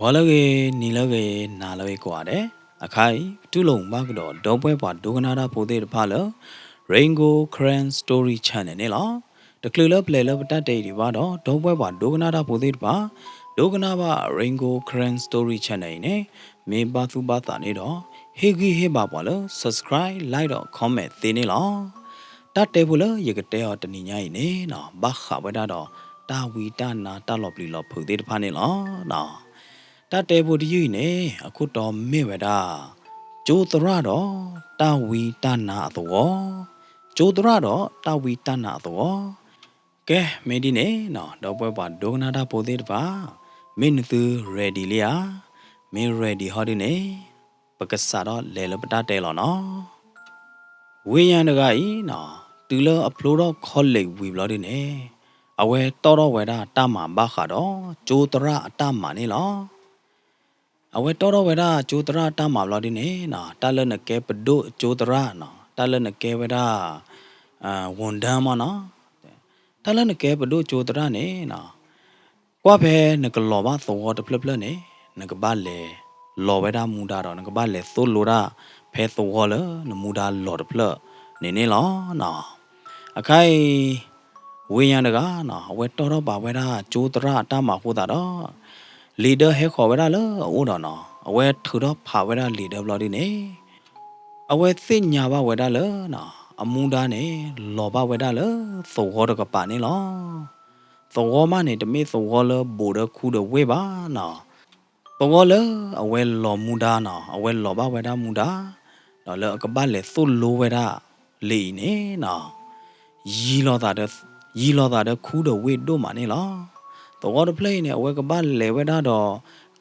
ဂီၤလၢအဂ့ၤ, နံၤလၢအဂ့ၤ, နၤလၢအဂ့ၤကိးဂၤဒဲး, အခါအံၤ ပတူၢ်လိာ်ဘၣ်ကဒီး ဒီပုၢ်ဝဲၢ်ပှၤဒိကနၣ်တၢ်ဖိသ့ၣ်တဖၣ်လၢ Rain Gold Karen Story Channel န့ၣ်လီၤ. တချုးလၢပျဲလၢပတၢ်တဲအံၤဒံးဘၣ်ဒီး ဒီပုၢ်ဝဲၢ်ပှၤဒိကနၣ်တၢ်ဖိသ့ၣ်တဖၣ် ဒိကနၣ်ဘၣ် Rain Gold Karen Story Channel အံၤန့ၣ် မ့ၢ်ဘၣ်သူၣ်ဘၣ်သးန့ၣ်ဒီး ဟ့ၣ်ဂံၢ်ဟ့ၣ်ဘါပှၤလၢ subscribe, like ဒီး comment သ့န့ၣ်လီၤ. တၢ်တဲဖိလၢယကတဲအီၤတနံၤညါအံၤန့ၣ်နီၤ ဘၣ်ဃးဝဲဒၣ်ဒီး တၢ်ဝံတၢ်နါတၢ်လီၤပျံၤလီၤဖုးသ့ၣ်တဖၣ်န့ၣ်လီၤ. တၢ်တဲဖိတယုၢ်အံၤန့ၣ် အခိၣ်တီမ့ၢ်ဝဲဒၣ် ကၠိသရၣ်ဒီးတၢ်ဝံတၢ်နါအသဝီ, ကၠိသရၣ်ဒီးတၢ်ဝံတၢ်နါအသဝီ. ကဲ မ့ၢ်ဒ်န့ၣ်နီၤ ဒီပုၢ်ဝဲၢ်ပှၤဒိကနၣ်တၢ်ဖိသ့ၣ်တဖၣ် မ့ၢ်နသု ready လံဧါ. မ့ၢ် ready ဟီဒုန့ၣ် ပကစးထီၣ်လဲၤလၢပတၢ်တဲလီၤနီၤ. ဝ့ၢ်ယၢၣ်တဂၤအံၤနီၤ တုၤလၢအဖျိထီၣ် college ဝံၤဘျီဒုန့ၣ် အဝဲတီၣ်ထီၣ်ဝဲဒၣ်တၢ်မၤဘၣ်ဃးဒီး ကၠိသရၣ်အတၢ်မၤန့ၣ်လီၤ. အဝဲတီၣ်ထီၣ်ဝဲဒၣ်ကၠိသရၣ်အတၢ်မၤဘျီဒုန့ၣ်နီၤ တၢ်လၢနကဲပဒိၣ်ကၠိသရၣ်နီၤ တၢ်လၢနကဲဝဲဒၣ် ဝန်ထမ်းမ့ၢ်နီၤ တၢ်လၢနကဲပဒိၣ်ကၠိသရၣ်န့ၣ်နီၤ ကွၢ်ဖဲနကလီၤဘၣ်သဝီတဖျၢၣ်ဖျၢၣ်န့ၣ် နကဘၣ်လဲၤလီၤဝဲဒၣ်မူဒါဒီး နကဘၣ်လဲၤသိၣ်လိဒၣ်ဖဲသဝီလၢနမူဒါလီၤတဖျၢၣ်န့ၣ်န့ၣ်လီၤ. အခါအံၤ ဝ့ၢ်ယၢၣ်တဂၤနီၤ အဝဲတီၣ်ထီၣ်ပာ်ဝဲဒၣ်ကၠိသရၣ်အတၢ်မၤအဃိသတးဒီး လံာ်ဒၢဟဲဃီၤဝဲဒၣ်လၢအအိၣ်ဒီးနီၤ အဝဲထုးထီၣ်ဖးဝဲဒၣ်လံာ်ဒၢဘျီဒုန့ၣ် အဝဲသ့ၣ်ညါဘၣ်ဝဲဒၣ်လၢနီၤ အမူဒါန့ၣ် လီၤဘၣ်ဝဲဒၣ်လၢသဝီတကပၤန့ၣ်လီၤ. သဝီမးန့ၣ် တမ့ၢ်သဝီလၢဘူးဒီးခူဒီးဝ့ၢ်ဘၣ်နီၤ သဝီလၢအဝဲလီၤမူဒါနီၤ အဝဲလီၤဘၣ်ဝဲဒၣ်မူဒါ ဒီးလၢအကဘၣ်လဲၤသိၣ်လိဝဲဒၣ်လံာ်အံၤန့ၣ်နီၤ ယံၤလီၤသးဒီး ယံၤလီၤသးဒီးခူဒီးဝ့ၢ်ဒိၣ်မးန့ၣ်လီၤ. သဝီတဖျၢၣ်အံၤန့ၣ် အဝဲကဘၣ်လဲၤဝဲဒၣ်ဒီး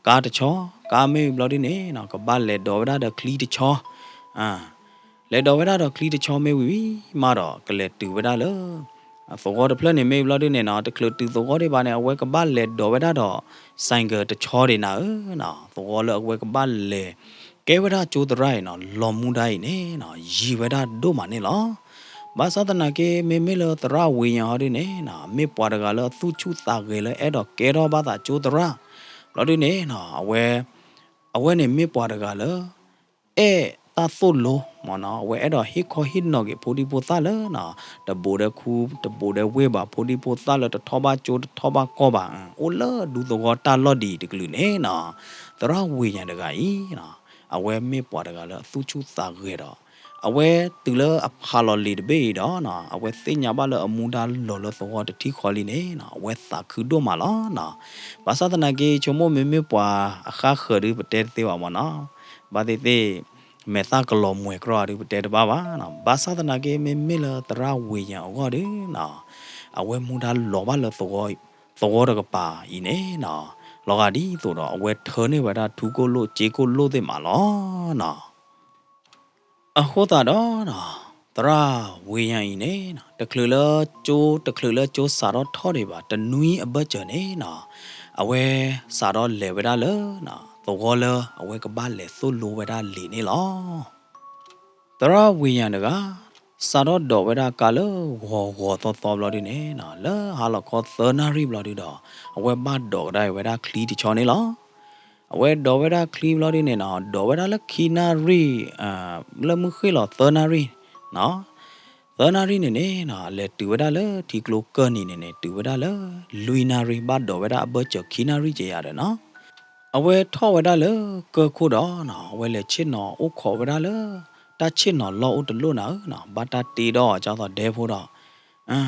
ကါတဆီ, ကါမ့ၢ်ဝံၤဘျီဒုန့ၣ်နီၤ ကဘၣ်လဲၤဒိးဝဲဒၣ်ဒီးချံတဆီ လဲၤဒိးဝဲဒၣ်ဒီးချံတဆီမ့ၢ်ဝံၤမးဒီး ကလဲၤတုၤဝဲဒၣ်လၢ သဝီတဖျၢၣ်န့ၣ်မ့ၢ်ဝံၤဘျီဒုန့ၣ်နီၤ တချုးတုၤသဝီဒံးဘၣ်န့ၣ် အဝဲကဘၣ်လဲၤဒိးဝဲဒၣ်ဒီး ဆိုင်ကယ် တဆီဒံးနၤဧၢနီၤ သဝီလၢအဝဲကဘၣ်လဲၤကဲဝဲဒၣ်ကၠိသရၣ်အံၤနီၤ လီၤမူဒါအံၤန့ၣ်နီၤ ယံၤဝဲဒၣ်ဒိၣ်မးန့ၣ်လီၤ. ဘၣ်ဆၣ်သနာ်က့ မ့မ့ၢ်လၢသရၣ်ဝ့ၢ်ယၢၣ်ဟီဒုန့ၣ်နီၤ မ့ၢ်ပှၤတဂၤလၢအသူၣ်ဆူၣ်သးဂဲၤလၢအဲၣ်ဒိးကဲထီၣ်ဘၣ်သးကၠိသရၣ် ဘျီဒုန့ၣ်နီၤ အဝဲ အဝဲန့ၣ်မ့ၢ်ပှၤတဂၤလၢ အဲၣ်တၢ်သိၣ်လိမ့ၢ်နီၤ အဝဲအဲၣ်ဒိးဟ့ၣ်ခီဟ့ၣ်နီၤက့ၤဖိဒံဖိသၣ်လၢနီၤ တဘူးဒီးခူ တဘူးဒီးဝ့ၢ်ဘၣ် ဖိဒံဖိသၣ်လၢတထီၣ်ဘၣ်ကၠိတထီၣ်ဘၣ်ကီၢ်ဘၣ် အိၣ်လၢဒူသဝီတၢ်လီၢ်ဒ်အံၤတကလုာ်န့ၣ်နီၤ သရၣ်ဝ့ၢ်ယၢၣ်တဂၤအံၤနီၤ အဝဲမ့ၢ်ပှၤတဂၤလၢအသူၣ်ဆူၣ်သးဂဲၤဒီး အဝဲတုၤလၢအဖးလီၤလံာ်တဘ့ၣ်အံၤဒီးနီၤ အဝဲသ့ၣ်ညါဘၣ်လၢအမူဒါလီၤလၢသဝီတထံၣ်ဃီလံန့ၣ်နီၤ အဝဲသးခုဒိၣ်မးလီၤနီၤ. ဘၣ်ဆၣ်သနာ်က့ ဆိကမိၣ်မ့မ့ၢ်ပှၤအဃၣ်ဃၢၤဒုပတဲတသ့ဘၣ်မ့ၢ်နီၤ ဘၣ်သ့ၣ်သ့ၣ် မဲာ်သၣ်ကလီၤမှဲၤကြီဒုပတဲတဘၣ်ဘၣ်နီၤ. ဘၣ်ဆၣ်သနာ်က့ မ့မ့ၢ်လၢသရၣ်ဝ့ၢ်ယၢၣ်အဂီၢ်ဒုနီၤ အဝဲမူဒါလီၤဘၣ်လၢသဝီ သဝီတကပၤအံၤန့ၣ်နီၤ လီၤဂာ်ဒ်သိးဒီး အဝဲထၢန့ၢ်ဝဲဒၣ်ထူကိၣ်လိၣ်စ့ကိၣ်လိၣ်သ့ၣ်မးလီၤနီၤ. အဃိသတးဒီးနီၤ သရၣ်ဝ့ၢ်ယၢၣ်အံၤန့ၣ်နီၤ တချုးလၢကၠိ တချုးလၢကၠိစးထီၣ်ထီၣ်ဒံးဘၣ် တနွံအဘၢၣ်စၢၤန့ၣ်နီၤ အဝဲစးထီၣ်လဲၤဝဲဒၣ်လၢနီၤ သဝီလၢအဝဲကဘၣ်လဲၤသိၣ်လိဝဲဒၣ်လံာ်န့ၣ်လီၤ. သရၣ်ဝ့ၢ်ယၢၣ်တဂၤ စးထီၣ်ဒိးဝဲဒၣ်ကါလၢဂီၤဂီၤသီသီဘျီဒုန့ၣ်နီၤ လၢဟါလီၤခီသၢနၣ်ရံၣ်ဘျီဒုဒီး အဝဲဘၣ်ဒိးကဒါအံၤဝဲဒၣ်ချံတဆီန့ၣ်လီၤ. အဝဲဒိးဝဲဒၣ်ချံဘျီဒုန့ၣ်နီၤ ဒိးဝဲဒၣ်လၢခံနၣ်ရံၣ် လၢမုၢ်ဃ့ၢ်လီၤသၢနၣ်ရံၣ်နီၤ သၢနၣ်ရံၣ်န့ၣ်န့ၣ်နီၤ အလဲၤတုၤဝဲဒၣ်လၢထံကျိကၢၢ်နံၤန့ၣ်န့ၣ် တုၤဝဲဒၣ်လၢလွံၢ်နၣ်ရံၣ် ဘၣ်ဒိးဝဲဒၣ်အဘၢၣ်စၢၤခံနၣ်ရံၣ်က့ၤယၤဒီးနီၤ အဝဲထီၣ်ဝဲဒၣ်လၢကၢၢ်ခိၣ်ဒီးနီၤ အဝဲလဲၤဆ့ၣ်နီၤအိၣ်ခိးဝဲဒၣ်လၢ တၢ်ဆ့ၣ်နီၤလီၢ်အိၣ်တလိၣ်နၤဧၢနီၤ ဘၣ်တၢ်တ့ဒီးအကၢ်သိးဒဲဖိဒီး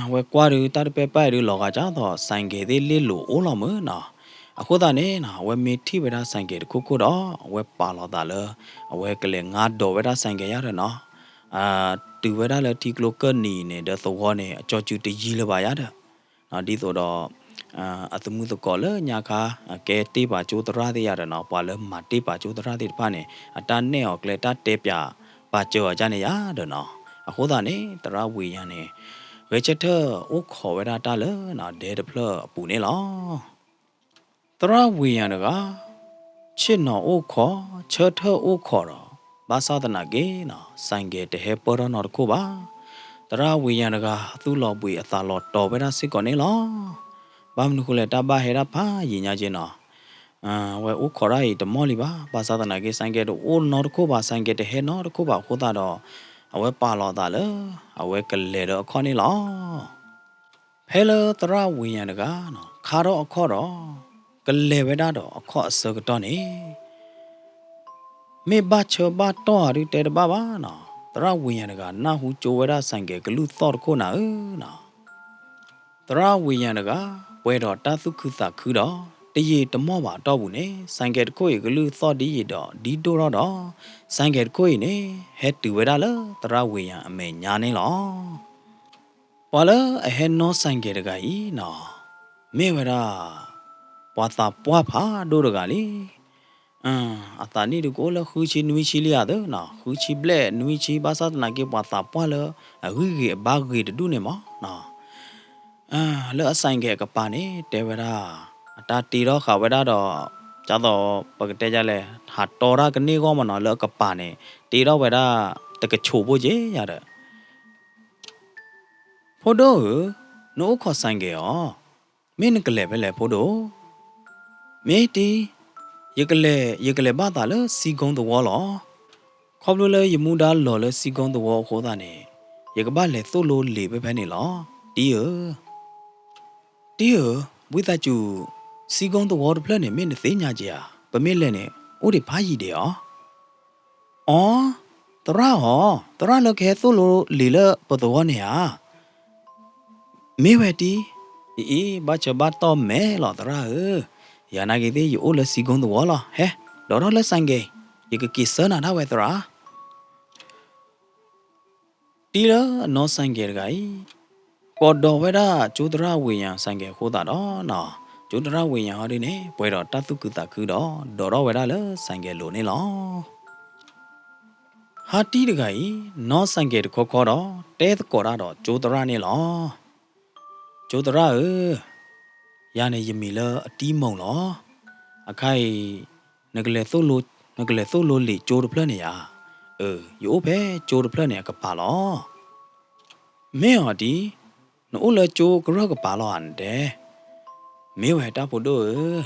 အဝဲကွၢ်ဒုးတၢ်တပဲာ်ပဲာ်ဒုးလီၤဂာ်ကၢ်သိး ဆိုင်ကယ်သ့ၣ်လ့ၣ်လိာ်အိၣ်လီၤမုၢ်နီၤ. အဃိသတးန့ၣ်နီၤ အဝဲမ့ၢ်ထံၣ်ဝဲဒၣ် ဆိုင်ကယ် တခိၣ်ခိၣ်ဒီး အဝဲပာ်လီၤသးလၢ အဝဲကလဲၤငါဒိးဝဲဒၣ်ဆိုင်ကယ်ယၤဒီးနီၤ တုၤဝဲဒၣ်လၢထံကျိကၢၢ်နံၤအံၤန့ၣ် ဒီးသဝီန့ၣ် အကၠီစုတယံၤလၢၤဘၣ်ယၤဒီး ဒ်သိးဒီး အသမုသကိးလၢညါခါ ကဲတ့ၢ်ပာ်ကၠိသရၣ်သ့ၣ်ယၤဒီးနီၤ ပှၤလၢမၤတ့ၢ်ပာ်ကၠိသရၣ်သ့ၣ်တဖၣ်န့ၣ် အတၢ်နဲၣ်အီၤကျဲ တၢ်တဲပၠးပာ်စၢၤအီၤကၢ်န့ၣ်ယၤဒီးနီၤ. အဃိသတးန့ၣ် သရၣ်ဝ့ၢ်ယၢၣ်န့ၣ် ဂဲၤဆၢထၢၣ်အိၣ်ခိးဝဲဒၣ်တၢ်လၢနီၤ ဒဲတဖျၢၣ်အပူၤန့ၣ်လီၤ. သရၣ်ဝ့ၢ်ယၢၣ်တဂၤ ဆ့ၣ်နီၤအိၣ်ခိး ဆၢထၢၣ်အိၣ်ခိးဒီး ဘၣ်ဆၣ်သနာ်က့နီၤ ဆိုင်ကယ် တဟဲပၢၢ်ထီၣ်နီတခိၣ်ဘၣ်. သရၣ်ဝ့ၢ်ယၢၣ်တဂၤ အသူၣ်လီၤဘှံးအသးလီၤတီၤဝဲဒၣ်စ့ၢ်ကီးန့ၣ်လီၤ. ဘၣ်မနုၤဃိလဲၣ် တၢ်ဘၣ်ဟဲဒၣ်ဖးယံာ်ညါက့နီၤ အဝဲအိၣ်ခိးတၢ်အံၤတမီၢ်လံဘၣ်, ဘၣ်ဆၣ်သနာ်က့ ဆိုင်ကယ်တအိၣ်နီတခိၣ်ဘၣ်, ဆိုင်ကယ်တဟဲနီတခိၣ်ဘၣ်အဃိသတးဒီး အဝဲပာ်လီၤအသးလၢ အဝဲကလဲၤဒီးအခီၣ်န့ၣ်လီၤ. ဖဲလၢသရၣ်ဝ့ၢ်ယၣ်တဂၤနီၤ ခါထီၣ်အခီၣ်ဒီး ကလဲၤဝဲဒၣ်ဒီးအခီၣ်အဆၢကတီၢ်န့ၣ် မ့ၢ်ဘၣ်ဆၢဘၣ်တီၢ်အီၤဒုတဲတဘၣ်ဘၣ်နီၤ, သရၣ်ဝ့ၢ်ယၣ်တဂၤ နၢ်ဟူကၠိဝဲဒၣ်ဆိုင်ကယ်ကလုၢ်သီၣ်တခိၣ်နၤဧၢနီၤ. သရၣ်ဝ့ၢ်ယၣ်တဂၤ ပှဲၤဒီးတၢ်သူၣ်ခုသးခုဒီး တယံာ်တမီၢ်ဘၣ်အတီၢ်ပူၤန့ၣ် ဆိုင်ကယ်တခိၣ်အံၤကလုၢ်သီၣ်ဒ်ယံာ်ဒီးဒ်ဒိၣ်ထီၣ်ဒီး ဆိုင်ကယ်တခိၣ်အံၤန့ၣ် ဟဲတုၤဝဲဒၣ်လၢသရၣ်ဝ့ၢ်ယၣ်အမဲာ်ညါန့ၣ်လီၤ. ပှၤလၢအဟဲနီၣ်ဆိုင်ကယ်တဂၤအံၤနီၤ မ့ၢ်ဝဲဒၣ် ပှၤသးပှၢ်ဖးဒိၣ်တဂၤလံ. အသးနံၣ်ဒုးကအိၣ်လၢဃုဆံနွံဆံလံဧါသ့နီၤ, ဃုဆံဘျဲၣ်နွံဆံ ဘၣ်ဆၣ်သနာ်က့ ပှၤသးပှၢ်လၢအဂံၢ်ဂ့ၤအဘါဂ့ၤတဒူၣ်န့ၣ်မးနီၤ. လၢအဆိုင်ကယ်အကပၤန့ၣ် တဲဝဲဒၣ် အတၢ်တ့ထီၣ်ဃာ်ဝဲဒၣ်ဒီး ဒ်သိးပကတဲဒ်လဲၣ် ဟးတီတၢ်ကန့ၢ်အဂီၢ်မးနီၤ, လၢအကပၤန့ၣ် တ့ထီၣ်ဝဲဒၣ် တကဆိးဖိက့ယၤဒီး ဖိဒိၣ်ဧၢ, နအိၣ်ခိးဆိုင်ကယ်ဧါ, မ့ၢ်နကလဲၤဖဲလဲၣ်ဖိဒိၣ်. မ့ၢ်တံၤ, ယကလဲၤ, ယကလဲၤဘၣ်သးလၢစံကိသဝီလီၤ. ခီဖျိလၢယမူဒါလီၤလၢစံကိသဝီအဃိသတးန့ၣ် ယကဘၣ်လဲၤသိၣ်လိလံာ်ဖဲဖဲန့ၣ်လီၤ, တံၤဧၢ. တံၤဧၢ, ဝံသးစူၤ, စံကိသဝီတဖျၢၣ်န့ၣ် မ့ၢ်နသ့ၣ်ညါက့ၤဧါ, ပမ့ၢ်လဲၤန့ၣ် အိၣ်ဒံးဖးယံာ်ဒံးဧါ. အိ, သရၣ်ဧါ, သရၣ်လၢကဟဲသိၣ်လိလံာ်လၢပသဝီန့ၣ်ဧါ. မ့ၢ်ဝဲတံၤ, အံၤအံၤ ဘၣ်ဆၢဘၣ်တီၢ်မဲာ်လီၤသရၣ်ဧၢ, ယၤနာ်က့ၤသ့ၣ် ယအိၣ်လၢစံကိသဝီလီၤ, ဟဲ, ဒိးထီၣ်လၢဆိုင်ကယ်, ယကက့ၤဆှၢနၤဒၣ်ဝဲသရၣ်. တံၤလၢအနီၣ်ဆိုင်ကယ်တဂၤအံၤ ကိးဒိးဝဲဒၣ်ကၠိသရၣ်ဝ့ၢ်ယၣ်ဆိုင်ကယ်အဃိသတးဒီးနီၤ, ကၠိသရၣ်ဝ့ၢ်ယၣ်ဟီဒုန့ၣ် ပှဲၤဒီးတၢ်သူၣ်ခုသးခုဒီး ဒိးထီၣ်ဝဲဒၣ်လၢဆိုင်ကယ်လိၤန့ၣ်လီၤ. ဟါတံၤတဂၤအံၤ နီၣ်ဆိုင်ကယ်တခီခီဒီး တဲသကိးတၢ်ဒီးကၠိသရၣ်န့ၣ်လီၤ. ကၠိသရၣ်ဧၢ, ယၤန့ၣ်ယမံၤလၢအတံၤမူၤလီၤ. အခါအံၤ နကလဲၤသိၣ်လိ, နကလဲၤသိၣ်လိလံာ်ကၠိတဖျၢၣ်န့ၣ်ဧါ. အၢ, ယအိၣ်ဖဲကၠိတဖျၢၣ်န့ၣ်အကပၤလီၤ. မ့ၢ်အီၤတံၤ, နအိၣ်လၢကၠိကရၢၢ်ကပၤလီၤဧါနတဲ. မ့ၢ်ဝဲတၢ်ဖိဒိၣ်ဧၢ.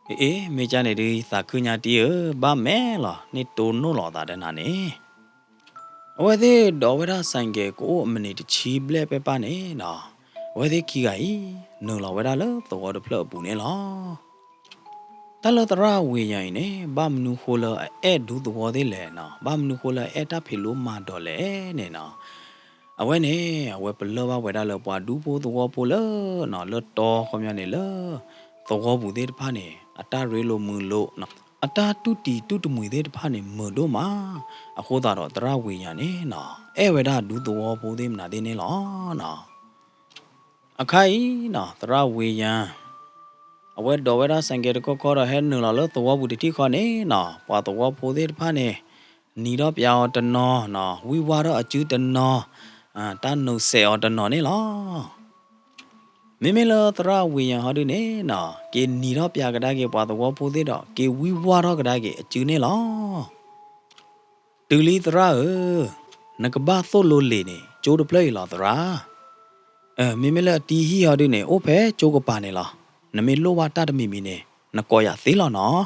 အ့ မ့ၢ်ကၢ်န့ၣ်ဒုး သးခုညါတံၤဧၢ, ဘၣ်မဲာ်လီၤ, န့ၢ်တိၢ်နီၣ်လီၤသးဒီးနၤန့ၣ်. အဝဲသ့ၣ်ဒိးဝဲဒၣ်ဆိုင်ကယ်ကအိၣ်အမံးနံးတဆံဘျဲၣ်ပဲပၢ်န့ၣ်နီၤ, အဝဲသ့ၣ်ခံဂၤအံၤ နုာ်လီၤဝဲဒၣ်လၢသဝီတဖျၢၣ်အပူၤန့ၣ်လီၤ. တၢ်လၢသရၣ်ဝ့ၢ်ယၣ်အံၤန့ၣ် ဘၣ်မနုၤဃိလၢအအဲၣ်ဒူသဝီသ့ၣ်လဲၣ်နီၤ, ဘၣ်မနုၤဃိလၢအအဲၣ်တၢ်ဖံးလိမၤဒိးလဲၣ်န့ၣ်နီၤ. အဝဲန့ၣ် အဝဲပလၢၢ်ဘၣ်ဝဲဒၣ်လၢပှၤဒူဖိသဝီဖိလၢနီၤ, လၢတီခီပညီန့ၣ်လၢ သဝီပူၤသ့ၣ်တဖၣ်န့ၣ် အတၢ်ရ့လိာ်မုာ်လိာ်နီၤ, အတၢ်တူၢ်တံၤတူၢ်တမှံၤသ့ၣ်တဖၣ်န့ၣ် မုာ်ဒိၣ်မး. အဃိသတးဒီးသရၣ်ဝ့ၢ်ယၣ်န့ၣ်နီၤ အဲၣ်ဝဲဒၣ်ဒူသဝီဖိသ့ၣ်မနုၤသ့ၣ်န့ၣ်လီၤ. အခါအံၤနီၤ သရၣ်ဝ့ၢ်ယၣ် အဝဲဒိးဝဲဒၣ်ဆိုင်ကယ်တခီခီဒီး ဟဲနုာ်လီၤလၢသဝီပူၤတထံၣ်ဃီန့ၣ်နီၤ, ပှၤသဝီဖိသ့ၣ်တဖၣ်န့ၣ် နံၤထီၣ်ပျးအီၤတနီၤနီၤ, ဝံၢ်ဝါထီၣ်အစုတနီၤ, တၢ်နုာ်စဲးအီၤတနီၤန့ၣ်လီၤ. မ့မ့ၢ်လၢသရၣ်ဝ့ၢ်ယၣ်ဟီဒုန့ၣ်နီၤ, က့ၤနံၤထီၣ်ပျးကဒါက့ၤပှၤသဝီဖိသ့ၣ်ဒီး က့ၤဝံၢ်ဝါထီၣ်ကဒါက့ၤအစုန့ၣ်လီၤ. တုၤလံသရၣ်ဧၢ, နကဘၣ်သိၣ်လိလံာ်န့ၣ် ကၠိတဖျၢၣ်အံၤလီၤသရၣ်. မ့မ့ၢ်လၢအတံၤဟံၣ်ဟီဒုန့ၣ် အိၣ်ဖဲကၠိကပၤန့ၣ်လီၤ. နမ့ၢ်လိၣ်ဘၣ်တၢ်တမံၤမံၤန့ၣ် နကိးယၤသ့လီၤနီၤ.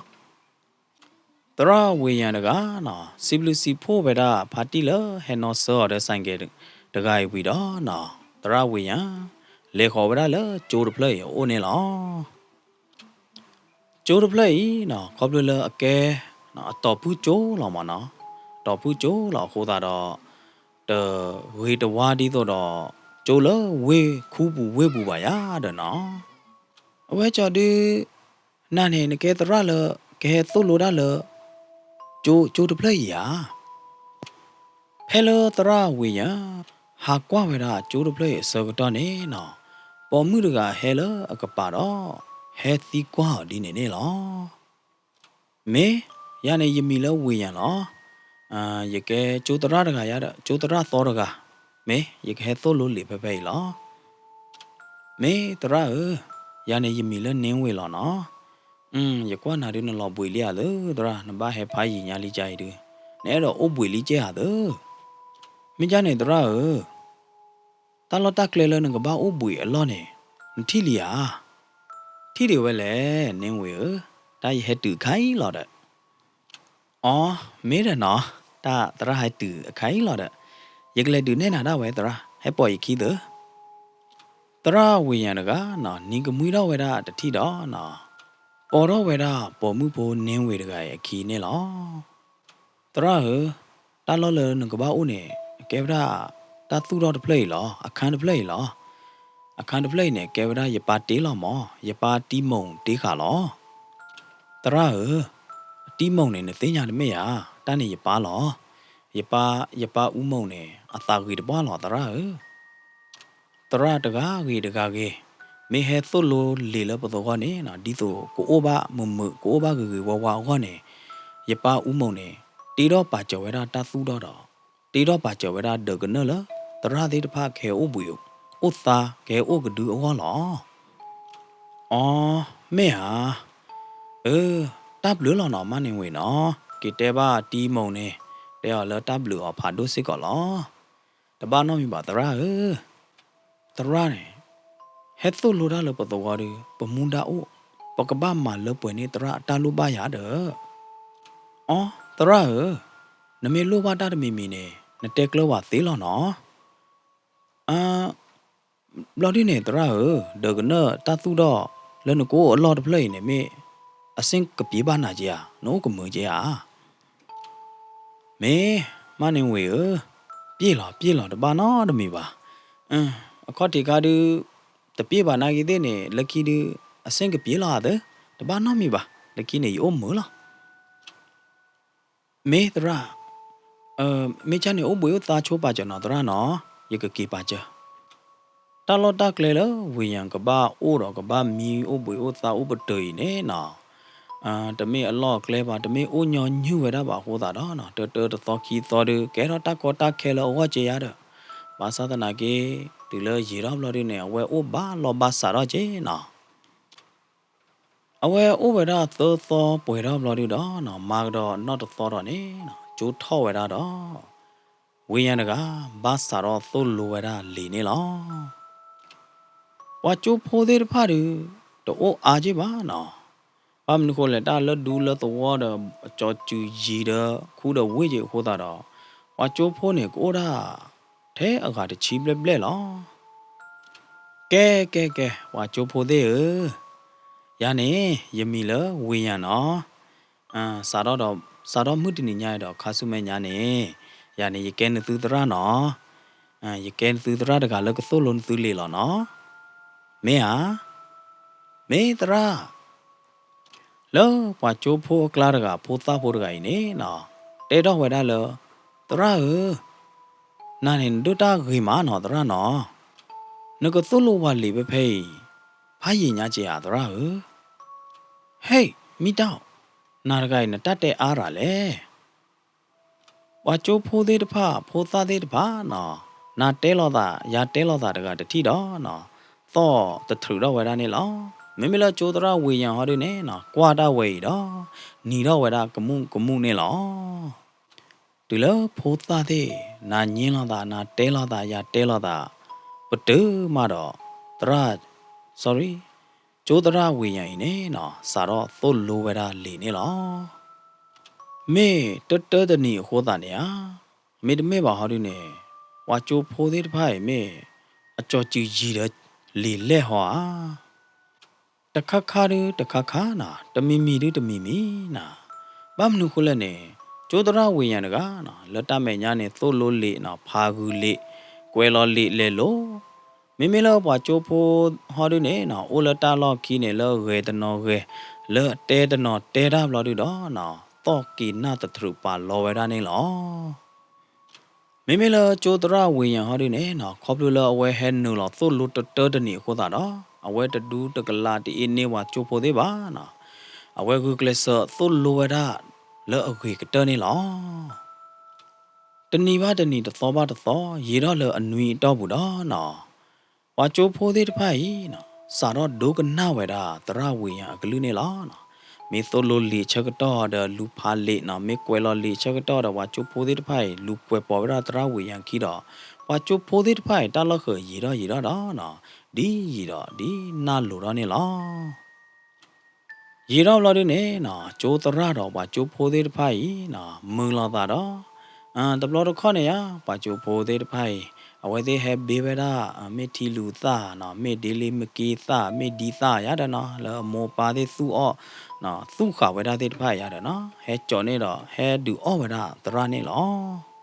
သရၣ်ဝ့ၢ်ယၣ်တဂၤနီၤ စံးဘျုးစံးဖှိၣ်ဝဲဒၣ်ဖါတံၢ်လၢဟဲနီၣ်ဆှၢအီၤဒီးဆိုင်ကယ်တဂၤအံၤဝံၤဒီးနီၤ, သရၣ်ဝ့ၢ်ယၣ် လဲၤဃီၤဝဲဒၣ်လၢကၠိတဖျၢၣ်အံၤအအိၣ်န့ၣ်လီၤ. ကၠိတဖျၢၣ်အံၤနီၤ ခီဖျိလၢအကဲ အတီၢ်ဖုၣ်ကၠိလီၤမးနီၤ, တီၢ်ဖုၣ်ကၠိလီၤအဃိသတးဒီး တဂ့ၤတဝါဒ်သိးဒီး ကၠိလၢဝ့ၢ်ခူပူၤဝ့ၢ်ပူၤဘၣ်ယၤဒီးနီၤ. အဝဲကၠီဒု နၤန့ၣ် နကဲသရၣ်လၢ ကဟဲသိၣ်လိတၢ်လၢ ကၠိ ကၠိတဖျၢၣ်အံၤဧါ. ဖဲလၢသရၣ်ဝ့ၢ်ယၣ် ဟးကွၢ်ဝဲဒၣ်ကၠိတဖျၢၣ်အံၤအဆၢကတီၢ်န့ၣ်နီၤ, ပိာ်မုၣ်တဂၤဟဲလၢအကပၤဒီး ဟဲသံကွၢ်အီၤဒ်န့ၣ်န့ၣ်လီၤ. မ့ၢ်, ယၤန့ၣ်ယမံၤလၢဝ့ၢ်ယၣ်လီၤ. ယကဲကၠိသရၣ်တဂၤယၤဒီး ကၠိသရၣ်သီတဂၤ. မ့ၢ်, ယကဟဲသိၣ်လိလံာ်ဖဲဖဲအံၤလီၤ. မ့ၢ်သရၣ်ဧၢ, ယၤန့ၣ်ယမံၤလၢနင်းဝ့ၢ်လီၤနီၤ. ယကွၢ်နၤဒုးနလီၤဘှံးလံဧါသၢသရၣ်, နဘၣ်ဟဲဖးယံာ်ညါလံကၠါအံၤဒုး, နအဲၣ်ဒိးအိၣ်ဘှံးလံကဲဧါသၢ. မ့ၢ်ကၠါန့ၣ်သရၣ်ဧၢ, တၢ်လီၢ်တၢ်ကျဲလၢနကဘၣ်အိၣ်ဘှံးအလီၢ်န့ၣ် နထံၣ်လံဧါ. ထံၣ်ဒံးဝဲလဲၣ် နင်းဝေဧၢ, တၢ်ယဟဲတုၤအခါအံၤလီၤဒီး. အိ, မ့ၢ်ဒီးနီၤ, တၢ်သရၣ်ဟဲတုၤအခါအံၤလီၤဒီး, ယကလဲၤဒုးနဲၣ်နၤဒၣ်ဝဲသရၣ်, ဟဲပိာ်ယခံသု. သရၣ်ဝ့ၢ်ယၢၣ်တဂၤနီၤ နံၤကမှံထီၣ်ဝဲဒၣ်တထံၣ်ဒီးနီၤ, ပိာ်ထီၣ်ဝဲဒၣ်ပိာ်မုၣ်ဖိနင်းဝေတဂၤအံၤအခံန့ၣ်လီၤ. သရၣ်ဧၢ, တၢ်လီၢ်လၢနကဘၣ်အိၣ်န့ၣ် ကဲဝဲဒၣ်တၢ်သူၣ်ထီၣ်တဖျၢၣ်အံၤလီၤ, အခန်းတဖျၢၣ်အံၤလီၤ. အခန်းတဖျၢၣ်အံၤန့ၣ် ကဲဝဲဒၣ်ယပၢ်တ့လီၤမး, ယပၢ်တံမုၣ်တ့ဃာ်လီၤ. သရၣ်ဧၢ, တံမုၣ်န့ၣ် နသ့ၣ်ညါတမ့ၢ်ဧါ, တၢ်န့ၣ်ယပၢ်လီၤ. ယပၢ်, ယပၢ်အူမုၣ်န့ၣ် အသးဂ့ၤတပှၢ်လီၤ သရၣ်ဧၢ. သရၣ်တဂၤဂ့ၤတဂၤဂ့ၤ, မ့ၢ်ဟဲသိၣ်လိလံာ်လၢပသဝီန့ၣ်နီၤ, ဒ်သိးကအိၣ်ဘၣ်မုာ်မုာ် ကအိၣ်ဘၣ်ဂ့ၤဂ့ၤဝါဝါအဂီၢ်န့ၣ်, ယပၢ်အူမုၣ်န့ၣ် တ့ထီၣ်ပာ်စၢၤဝဲဒၣ်တၢ်သူၣ်ထီၣ်ဒီး တ့ထီၣ်ပာ်စၢၤဝဲဒၣ်ဒၢးကနၢၣ်လၢ သရၣ်သ့ၣ်တဖၣ်ကဟဲအိၣ်ဘှံးအိၣ်သါ ကဟဲအိၣ်ကဒုအဂီၢ်လီၤ. အိ, မ့ၢ်ဧါ. အၢ, တၢ်ဘျုးလီၤနီၤ မါန့ၣ်ဝံၤနီၤ, က့ၤတဲဘၣ်တံမုၣ်န့ၣ်, တဲအီၤလၢတၢ်ဘျုးအီၤဖးဒိၣ်စ့ၢ်ကီးလီၤ. တဘၣ်နီတမံၤဘၣ်သရၣ်ဧၢ. သရၣ်န့ၣ် ဟဲသိၣ်လိတၢ်လၢပသဝီဒီး ပမူဒါအိၣ်, ပကဘၣ်မၤလၢပှဲၤန့ၢ်သရၣ်အတၢ်လိၣ်ဘၣ်ယၤဒီး. အိ, သရၣ်ဧၢ, နမ့ၢ်လိၣ်ဘၣ်တၢ်တမံၤမံၤန့ၣ် နတဲကျၢၤဝဲသ့လီၤနီၤ. အၢ, ဘျီဒုန့ၣ်သရၣ်ဧၢ, ဒၢးကနၢၣ်တၢ်သူၣ်ထီၣ်လၢနကအိၣ်အလီၢ်တဖျၢၣ်အံၤန့ၣ် မ့ၢ်အဆ့ၣ်ကပျ့ၤဘၣ်နၤက့ဧါ, နအိၣ်ကမုာ်က့ဧါ. မ့ၢ်, မါန့ၣ်ဝံၤဧၢ, ပျ့ၤလီၤ ပျ့ၤလီၤ တဘၣ်နီတမံၤဘၣ်. အခီၣ်ထံးခါဒုး တပျ့ၤဘၣ်နာ်က့သ့ၣ်န့ၣ် လၢခံဒုး အဆ့ၣ်ကပျ့ၤလီၤဧါသၢ, တဘၣ်နီတမံၤဘၣ်, လၢခံန့ၣ် ယအိၣ်မုာ်လီၤ. မ့ၢ်သရၣ်, မ့ၢ်ကၢ်န့ၣ်အိၣ်ဘှံးအိၣ်သါဆိပာ်စၢၤနီၤသရၣ်နီၤ, ယကက့ၤပာ်စၢၤ တၢ်လီၢ်တၢ်ကျဲလၢဝ့ၢ်ယၢၣ်ကဘၣ်အိၣ်ဒီးကဘၣ်မံအိၣ်ဘှံးအိၣ်သါအိၣ်ပတုာ်အံၤန့ၣ်နီၤ, တမ့ၢ်အလီၢ်အကျဲဘၣ်, တမ့ၢ်အိၣ်ညီနုၢ်ဝဲဒၣ်ဘၣ်အဃိသတးဒီးနီၤ, တၢတၢတသီခံသီဒီး ကဲထီၣ်တၢ်ကီတၢ်ခဲလၢအဂီၢ်က့ယါဒီး, ဘၣ်ဆၣ်သနာ်က့ တုၤလၢယံာ်ထီၣ်ဘျီဒုန့ၣ် အဝဲအိၣ်ဘၣ်လီၢ်ဘၣ်စးထီၣ်က့နီၤ. အဝဲအိၣ်ဝဲဒၣ်သၢသီပှဲၤထီၣ်ဘျီဒုဒီးနီၤ, မၤကဒီးနီၢ်တသီဒီးန့ၣ်နီၤ, ကၠိထီၣ်ဝဲဒၣ်ဒီး ဝ့ၢ်ယၢၣ်တဂၤ ဘၣ်စးထီၣ်သိၣ်လိဝဲဒၣ်လံာ်န့ၣ်လီၤ. ပှၤကၠိဖိသ့ၣ်တဖၣ်ဒုး တအိၣ်အါက့ဘၣ်နီၤ. ဘၣ်မနုၤဃိလဲၣ် တၢ်လၢဒူလၢသဝီဒီး အကၠီၤစုၤယံၤဒီး ခူဒီးဝ့ၢ်က့အဃိသတးဒီး ပှၤကၠိဖိန့ၣ် ကအိၣ်ဒၣ် ထဲအဂၤတဆံဘျဲၣ်ဘျဲၣ်လီၤ. ကဲ ကဲ ကဲ ပှၤကၠိဖိသ့ၣ်ဧၢ, ယၤန့ၣ် ယမံၤလၢဝ့ၢ်ယၢၣ်နီၤ. စးထီၣ်ဒီး စးထီၣ်မုၢ်တနံၤညါအံၤဒီး ခါဆူမဲာ်ညါန့ၣ် ယၤန့ၣ် ယကဲနသုသရၣ်နီၤ. ယကဲနသုသရၣ်တဂၤလၢကသိၣ်လိနသုလံာ်လီၤနီၤ. မ့ၢ်ဧါ. မ့ၢ်သရၣ်. လၢပှၤကၠိဖိအကျါတဂၤ ဖိသၣ်ဖိတဂၤအံၤန့ၣ်နီၤ, တဲထီၣ်ဝဲဒၣ်လၢ သရၣ်ဧၢ, နၤန့ၣ်နဒိၣ်တၢ်ဂ့ၤမးနီၤသရၣ်နီၤ. နကသိၣ်လိပှၤလံာ်ဖဲဖဲအံၤ ဖးယံာ်ညါက့ဧါသရၣ်ဧၢ. ဟဲ, မံတၢ်, နၤတဂၤအံၤ နတၢ်တဲအါရၤလဲၣ်. ပှၤကၠိဖိသ့ၣ်တဖၣ် ဖိသၣ်သ့ၣ်တဖၣ်နီၤ, နၤတဲလိာ်သး ယၤတဲလိာ်သးတဂၤတထံၣ်ဒီးနီၤ, သီၣ်တထြုးထီၣ်ဝဲဒၣ်န့ၣ်လီၤ. မ့မ့ၢ်လၢကၠိသရၣ်ဝ့ၢ်ယၢၣ်ဟီဒုန့ၣ်နီၤ, ကွၢ်တၢ်ဝဲအံၤဒီး နံၤထီၣ်ဝဲဒၣ်ကမူၣ်ကမူၣ်န့ၣ်လီၤ. တုၤလၢဖိသၣ်သ့ၣ် နၤညဲလိာ်သး နၤတဲလိာ်သး ယၤတဲလိာ်သး ပတုာ်မးဒီး သရၣ်, sorry, ကၠိသရၣ်ဝ့ၢ်ယၢၣ်အံၤန့ၣ်နီၤ, စးထီၣ်သိၣ်လိဝဲဒၣ်လံာ်န့ၣ်လီၤ. မ့ၢ်တၢတၢတနံၤအဃိသတးန့ၣ်ဧါ, မ့တမ့ၢ်ဘၣ်ဟီဒုန့ၣ်, ပှၤကၠိဖိသ့ၣ်တဖၣ်အံၤမ့ၢ် အကၠီၤစုၤယံၤဒီးလံာ်လဲၢ်ဟီဧါ. တခါခါဒုတခါခါနီၤ, တမံၤမံၤဒုတမံၤမံၤနီၤ. ဘၣ်မနုၤဃိလဲၣ်န့ၣ်, ကၠိသရၣ်ဝ့ၢ်ယၢၣ်တဂၤနီၤ, လၢတၢ်မဲာ်ညါန့ၣ် သိၣ်လိလံာ်နီၤ, ဖးဂုာ်လံာ်, ကွဲးလီၤလံာ်လဲၤလိၤ. မ့မ့ၢ်လၢပှၤကၠိဖိဟီဒုန့ၣ်နီၤ, အိၣ်လၢတၢ်လီၢ်ခံန့ၣ် လၢအဂဲၤတနီၤဂဲၤ, လၢအတဲတနီၤတဲတၢ်ဘျီဒုဒီးနီၤ, သီၣ်က့ၤနၢ်တထြုးပာ်လီၤဝဲဒၣ်န့ၣ်လီၤ. မ့မ့ၢ်လၢကၠိသရၣ်ဝ့ၢ်ယၢၣ်ဟီဒုန့ၣ်နီၤ, ခီဖျိလၢအဝဲဟဲနုာ်လီၤသိၣ်လိတၢတၢတနံၤအဃိသတးဒီး, အဝဲတဒူတကလးတအ့န့ၢ်ပှၤကၠိဖိသ့ၣ်ဘၣ်နီၤ. အဝဲဂုာ်ကျဲးစၢးသိၣ်လိဝဲဒၣ်လၢအဂ့ၤကတၢၢ်န့ၣ်လီၤ. တနံၤဘၣ်တနံၤ တသီဘၣ်တသီ ယံာ်ထီၣ်လၢအနွံအတီၢ်ပူၤဒီးနီၤ, ပှၤကၠိဖိသ့ၣ်တဖၣ်အံၤနီၤ, စးထီၣ်ဒိကနၣ်ဝဲဒၣ်သရၣ်ဝ့ၢ်ယၢၣ်အကလုၢ်န့ၣ်လီၤ. မ့ၢ်သိၣ်လိလံာ်ဆၢကတီၢ်ဒီးလူၤဖးလံာ်နီၤ, မ့ၢ်ကွဲးလီၤလံာ်ဆၢကတီၢ်ဒီး ပှၤကၠိဖိသ့ၣ်တဖၣ်အံၤ လူၤကွဲးပိာ်ဝဲဒၣ်သရၣ်ဝ့ၢ်ယၢၣ်ခံဒီး, ပှၤကၠိဖိသ့ၣ်တဖၣ်အံၤ တၢ်လီၢ်ဃၢၤယံာ်ထီၣ်ယံာ်ထီၣ်ဒီးနီၤ, ဒ်ယံာ်ဒီးဒ်နၢ်လိၤထီၣ်န့ၣ်လီၤ. ယံာ်ထီၣ်ဘျီဒုန့ၣ်နီၤ ကၠိသရၣ်ဒီးပှၤကၠိဖိသ့ၣ်တဖၣ်အံၤနီၤ မုာ်လိာ်သးဒီး တဘျီတခီၣ်န့ၣ်ယါ ပှၤကၠိဖိသ့ၣ်တဖၣ်အံၤ အဝဲသ့ၣ်ဟဲဘ့ဝဲဒၣ် မ့ၢ်ထံလူၤသၣ်နီၤ မ့ၢ်ဒ့လ့မက့သၣ် မ့ၢ်ဒံသၣ်ယါဒီးနီၤ လၢအမိၢ်ပၢ်သ့ၣ်သူၣ်အီၣ် သူၣ်ဃာ်ဝဲဒၣ်သ့ၣ်တဖၣ်ယါဒီးနီၤ ဟဲကၠီၤန့ၢ်ဒီး ဟဲဒုးအီၣ်ဝဲဒၣ်သရၣ်န့ၣ်လီၤ.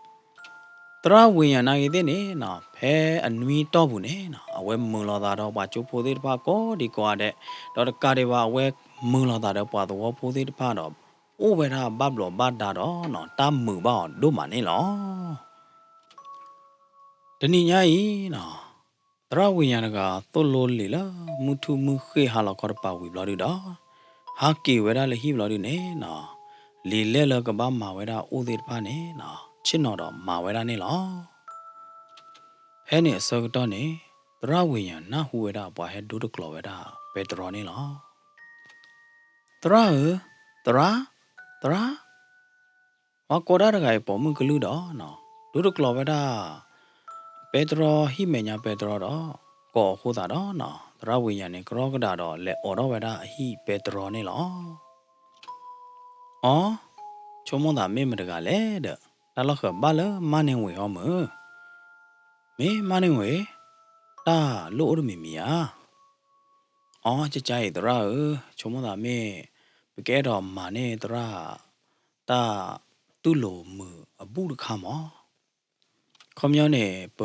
သရၣ်ဝ့ၢ်ညါနာ်ဂ့ၤသ့ၣ်န့ၣ်နီၤ ဖဲအနွံတီၢ်ပူၤန့ၣ်နီၤ အဝဲမုာ်လိာ်သးဒီးပှၤကၠိဖိသ့ၣ်တဖၣ်ကိးဒံကိးဂၤဒဲး ဒီးတကးဒံးဘၣ် အဝဲမုာ်လိာ်သးဒီးပှၤသဝီဖိသ့ၣ်တဖၣ်ဒီး အိၣ်ဝဲဒၣ်ဘၣ်ဘျီးဘၣ်ဒါဒီးနီၤ တၢ်မုာ်ဘၣ်အီၤဒိၣ်မးန့ၣ်လီၤ. တနံၤညါအံၤနီၤ သရၣ်ဝ့ၢ်ညါတဂၤသိၣ်လိလံာ်လၢမုၢ်ထူၣ်မုၢ်ဃ့ၢ်ဟါလီၤခီတပၤဝံၤဘျီဒုဒီး ဟးက့ၤဝဲဒၣ်လၢဟံၣ်ဘျီဒုန့ၣ်နီၤ လံာ်လဲၢ်လၢကဘၣ်မၤဝဲဒၣ်အိၣ်သ့ၣ်တဖၣ်န့ၣ်နီၤ ဆ့ၣ်နီၤဒီးမၤဝဲဒၣ်န့ၣ်လီၤ. ဖဲန့ၣ်အဆၢကတီၢ်န့ၣ် သရၣ်ဝ့ၢ်ညါနၢ်ဟူဝဲဒၣ်ပှၤဟဲဒိတကျိးဝဲဒၣ်ပဲတြီန့ၣ်လီၤ. သရၣ်ဧၢ, သရၣ်, သရၣ်, ပှၤကိးဒၣ်တဂၤအံၤပိာ်မုၣ်ကလုၢ်ဒီးနီၤ ဒိတကျိးဝဲဒၣ် ပဲတြီ ဟံၣ်မဲာ်ညါပဲတြီဒီး ကိးအဃိသတးဒီးနီၤ သရၣ်ဝ့ၢ်ညါန့ၣ် ကရီကဒးဒီးလဲၤအိးထီၣ်ဝဲဒၣ်အဟံၣ်ပဲတြီန့ၣ်လီၤ. အီ, ဆိကမိၣ်သးမ့ၢ်မတဂၤလဲၣ်ဒီး တၢ်လီၢ်ဃၢၤဘၣ်လၢမါန့ၢ်ဝ့ၤဟီမုၢ်, မ့ၢ်မါန့ၢ်ဝ့ၤ, တၢ်လိၣ်အိၣ်တမံၤမံၤဧါ. အီ, ကကါအံၤသရၣ်ဧၢ, ဆိကမိၣ်သးမ့ၢ် ပကအဲၣ်ဒိးမၤန့ၢ်သရၣ် တၢ်တူၢ်လိာ်မုာ်အဘူၣ်တခါမး. ခီပညီန့ၣ် ပ